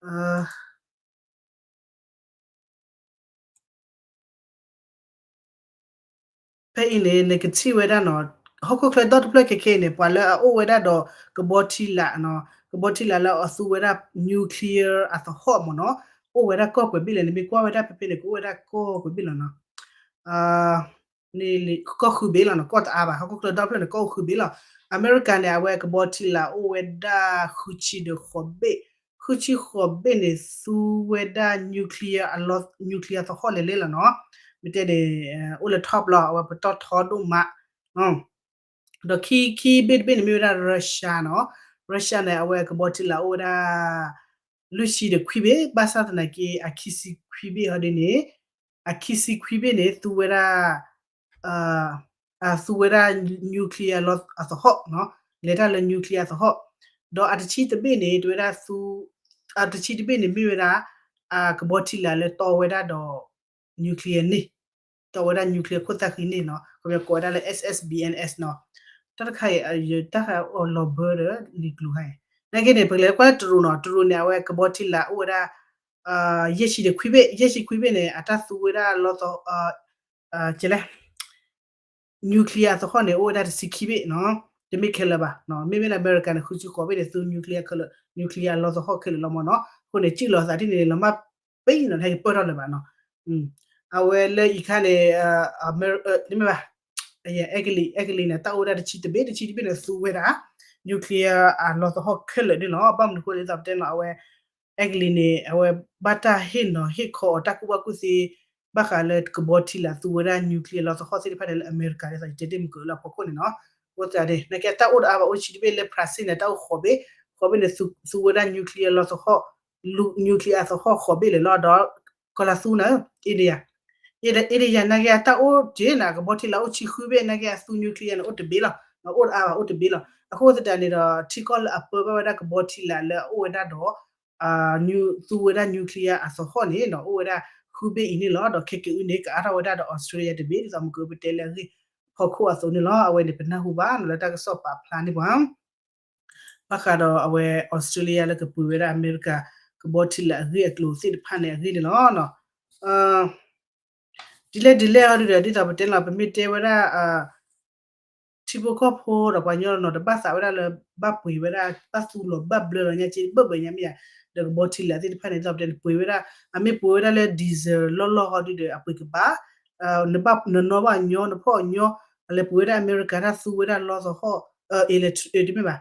အံၤန့ၣ် နကထံၣ်ဝဲဒၣ်နီၤ ဟီၣ်ခိၣ်ချၢဒီတဖျၢၣ်ခဲခဲအံၤန့ၣ် ပှၤလၢအအိၣ်ဝဲဒၣ်ဒီးကဘီထံလာ်နီၤ ကဘီထံလာ်လၢအသူဝဲဒၣ် nuclear အသဟီၣ်မ့ၢ်နီၤ အိၣ်ဝဲဒၣ်ကီၢ်ပှဲၤဘ့ၣ်လဲၣ် နမ့ၢ်ကွၢ်ဝဲဒၣ်ဖဲဖဲန့ၣ် ကအိၣ်ဝဲဒၣ်ကီၢ်ပှဲၤဘ့ၣ်လီၤနီၤ ကီၢ်ဃုဘ့ၣ်လီၤနီၤ, ကီၢ်တအါဘၣ်, ဟီၣ်ခိၣ်ချၢဒီဖျၢၣ်န့ၣ် ကီၢ်အိၣ်ဃုဘ့ၣ်လီၤ. အမဲရကၤန့ၣ် အဝဲကဘီထံလာ်အိၣ်ဝဲဒၣ်ဃုဆံဒီးဃိးဘ့ၣ်, ဃုဆံဃိးဘ့ၣ်န့ၣ် သူဝဲဒၣ် nuclear အလီၢ် nuclear သဟီၣ်လဲၤလဲၣ်လီၤနီၤ. မ့ၢ်တဲန့ၣ် အိၣ်လၢ top လီၤ, အဝဲပတီၢ်ထီဒိၣ်မး ဒီးခံ ခံဘ့ၣ်တဘ့ၣ်န့ၣ် မ့ၢ်ဝဲဒၣ် Russia နီၤ. Russia န့ၣ် အဝဲကဘီထံလာ်အိၣ်ဝဲဒၣ် လွံၢ်ဆံဒီးခွံဘ့ၣ်, ဘၣ်ဆၣ်သနာ်က့ အခံဆံခွံဘ့ၣ်ဟီဒ်န့ၣ်, အခံဆံခွံဘ့ၣ်န့ၣ် သူဝဲဒၣ် သူဝဲဒၣ် nuclear လီၤအသဟီၣ်နီၤ, လဲၤတၢ်လၢ nuclear အသဟီၣ်, ဒီးအတဆံတဘ့ၣ်န့ၣ် တဝဲဒၣ်သူ အတဆံတဘ့ၣ်န့ၣ် မ့ၢ်ဝဲဒၣ် ကဘီထံလာ်လၢတီဝဲဒၣ်ဒီး nuclear န့ၣ်, တီဝဲဒၣ် nuclear ခိၣ်သၣ်ဃံန့ၣ်နီၤ, ကဘၣ်ကိးဝဲဒၣ်လၢ S S B N S နီၤ. တၢ်တခါအံၤ တၢ်အီၣ်လီၤဘၢဒီးလံာ်ကျိၤခါအံၤ, နာ်က့န့ၣ် ပကလဲၤကွၢ်လၢတရူးနီၤ, တရူးန့ၣ် အဝဲကဘီထံလာ်အိၣ်ဝဲဒၣ် ယဲၢ်ဆံဒီးခွံဘ့ၣ်, ယဲၢ်ဆံခွံဘ့ၣ်န့ၣ် အတၢ်သူဝဲဒၣ်လီၤသ ကဲလဲၣ် nuclear အသဟီၣ်န့ၣ် အိၣ်ဝဲဒၣ်တဆံခံဘ့ၣ်နီၤ, တမ့ၢ်ခဲလၢာ်ဘၣ်. မ့မ့ၢ်လၢအမဲရကၤန့ၣ် ဃုဆံဃိးဘ့ၣ်န့ၣ် သူ nuclear ခဲလၢာ်, nuclear အလီၢ်သဟီၣ်ခဲလၢာ်လီၤမ့ၢ်နီၤ. အဃိန့ၣ် စံၣ်လီၤသးဒ်န့ၣ် လီၤမၢ်ပ့ၤနီၤ ဟဲကပၢၢ်ထီၣ်လၢၤဘၣ်နီၤ. အဝဲလၢအံၤခါန့ၣ် မ့ၢ်ဘၣ် အဲကလံး, အဲကလံးန့ၣ် တၢ်အိၣ်ဝဲဒၣ်တဆံတဘ့ၣ်, တဆံတဘ့ၣ်န့ၣ် သူဝဲဒၣ် nuclear အလီၢ်သဟီၣ်ခဲလၢာ်န့ၣ်လီၤ. ဘၣ်မနုၤအဃိလဲၣ် ဒ်သိးပတဲနီၤ အဝဲ အဲကလံးန့ၣ် အဝဲဘၣ်တၢ်ဟ့ၣ်နီၤဟ့ၣ်ခီအီၤတၢ်ကူၣ်ဘၣ်ကူၣ်သ့ ဘၣ်ဃးလၢကဘီထံလာ်သူဝဲဒၣ် nuclear လီၢ်သဟီၣ်သ့ၣ်တဖၣ်န့ၣ် လၢအမဲရကၤဒ်သိးယတဲတ့ၢ်မုၢ်ကၢၤလၢအဖီခိၣ်န့ၣ်နီၤ. အဃိသတးန့ၣ် နာ်က့တၢ်အိၣ်တအါဘၣ် အိၣ်တဆံတဘ့ၣ်, လၢ Brazil န့ၣ် တၢ်အိၣ်ဃိးဘ့ၣ်, ဃိးဘ့ၣ်န့ၣ် သူဝဲဒၣ် nuclear လီၢ်သဟီၣ် nuclear အသဟီၣ်ဃိးဘ့ၣ်လၢာ်လီၤ. ဒီးကီၤလၤသူန့ၣ် India, India နာ်က့အတၢ်အိၣ်တ့ၢ်န့ၣ် ကဘီထံလာ်အိၣ်ဆံဃုဘ့ၣ်, နာ်က့အသူ nuclear န့ၣ် အိၣ်တဘ့ၣ်လီၤ, အိၣ်တအါဘၣ် အိၣ်တဘ့ၣ်လီၤ. အဃိသတးန့ၣ်ဒီး ထံကီၢ်လၢအပၢဘၣ်ဝဲဒၣ်ကဘီထံလာ်လၢအအိၣ်ဝဲဒၣ်ဒီး သူဝဲဒၣ် nuclear အသဟီၣ်န့ၣ်နီၤ အိၣ်ဝဲဒၣ်ဃုဘ့ၣ်အံၤန့ၣ်လီၤ. ဒီးခဲကအုန့ၣ် ကအါထီၣ်ဝဲဒၣ်ဒီး Australia တဘ့ၣ်, ဒ်သိးမုၢ်ကၢၤပတဲလၢအဂ့ၢ်ဖီခိၣ်အသိးန့ၣ်လီၤ. အဝဲန့ၣ် ပနၢ်ဟူဘၣ်နီၤ လၢတၢ်ကစီၣ်ပာ်ဖျါန့ၢ်ပှၤ ဘၣ်ဃးဒီးအဝဲ Australia လၢကပှ့ၤဝဲဒၣ်အမဲရကၤ ကဘီထံလာ်အဂ့ၢ်အကျိၤသ့ၣ်တဖၣ်န့ၣ်အဂ့ၢ်န့ၣ်လီၤ. ဒ်လဲၣ်ဒ်လဲၣ်အီၤဒုဒီး ဒ်သိးပတဲလီၤ ပမ့ၢ်တဲဝဲဒၣ် ထံဖိကီၢ်ဖိဒီးပှၤကညီနီၤ တဘၣ်သးဝဲဒၣ်လၢ ဘၣ်ပှ့ၤဝဲဒၣ် ဘၣ်သူလီၤဘၣ်ဘျၢလီၤညါက့ ဘၢၣ်ဘၢၣ်ညါမ့ၢ်ဧါ, ဒီးကဘီထံလာ်သ့ၣ်တဖၣ်န့ၣ် ဒ်သိးပတဲန့ၣ် ပှ့ၤဝဲဒၣ် အမ့ၢ်ပှ့ၤဝဲဒၣ်လၢ diesel လီၢ်လီၢ်ဟီဒုဒီး အပှ့ၤကဘၣ် နဘၣ်နနီၣ်ဘၣ်ညီ နဖီၣ်ညီ အလဲၤပှ့ၤဝဲဒၣ်အမဲရကၤ တၢ်သူဝဲဒၣ်လီၢ်သဟီၣ် electric တမ့ၢ်ဘၣ်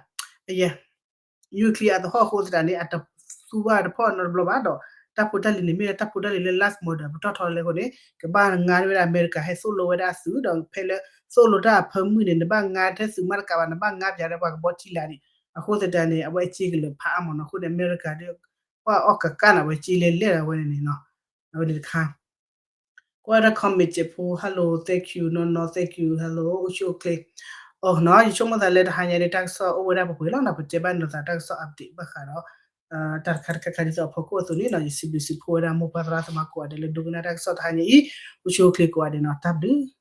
nuclear အသဟီၣ်အဃိသတးန့ၣ် အတသူဘၣ်တဖီၣ်နီတဘျီဘၣ်ဒီး တၢ်ဖိတၢ်လံၤန့ၣ် မ့ၢ်လၢတၢ်ဖိတၢ်လံၤလၢ last model ပတီၢ်ထီလဲၣ်အဃိန့ၣ် ကဘၣ်ငါဝဲဒၣ်အမဲရကၤ ဟဲသိၣ်လိဝဲဒၣ်အသုးဒီး ဖဲလၢသိၣ်လိတၢ်အဖၢမုၢ်န့ၣ် နဘၣ်ငါထဲသုးမးတကးဘၣ် နဘၣ်ငါပၠးဒီးပှၤကဘီထံလာ်ဒံး အဃိသတးန့ၣ် အဝဲအစ့ကလၢာ်ဖးအါမးနီၤ အဃိန့ၣ် အမဲရကၤဒီး ပှၤအီၣ်ကကၣ်န့ၣ် အဝဲစ့လဲၤလဲၣ်ဒီးအဝဲန့ၣ်နီၤ အဝဲန့ၣ်တခါ ကွၢ်ဝဲဒၣ် comment စဲးဖိ hello thank you နီၢ်နီၢ် thank you hello အိၣ်ဆူၣ်အိၣ်ချ့ အီၤနီၤ ယဆိကမိၣ်သးလၢတဟါညါန့ၣ် တၢ်ကစီၣ်အိၣ်ဝဲဒၣ်ပှဲၤပှဲၤလီၤနီၤ ပတဲဘၣ်နီၤသးတၢ်ကစီၣ် update ဘၣ်ဃးဒီး တၢ်တခါတခါခါဒ်သိးအဖီခိၣ်အသိးန့ၣ်နီၤ ယစံးဘျုးစံးဖှိၣ်ဝဲဒၣ်မိၢ်ပၢ်သရၣ်သမါကိးဂၤဒဲးလၢဒိကနၣ်တၢ်ကစီၣ်တဟါညါအံၤ အိၣ်ဆူၣ်အိၣ်ချ့ကိးဂၤဒဲးနီၤ တၢ်ဘျုး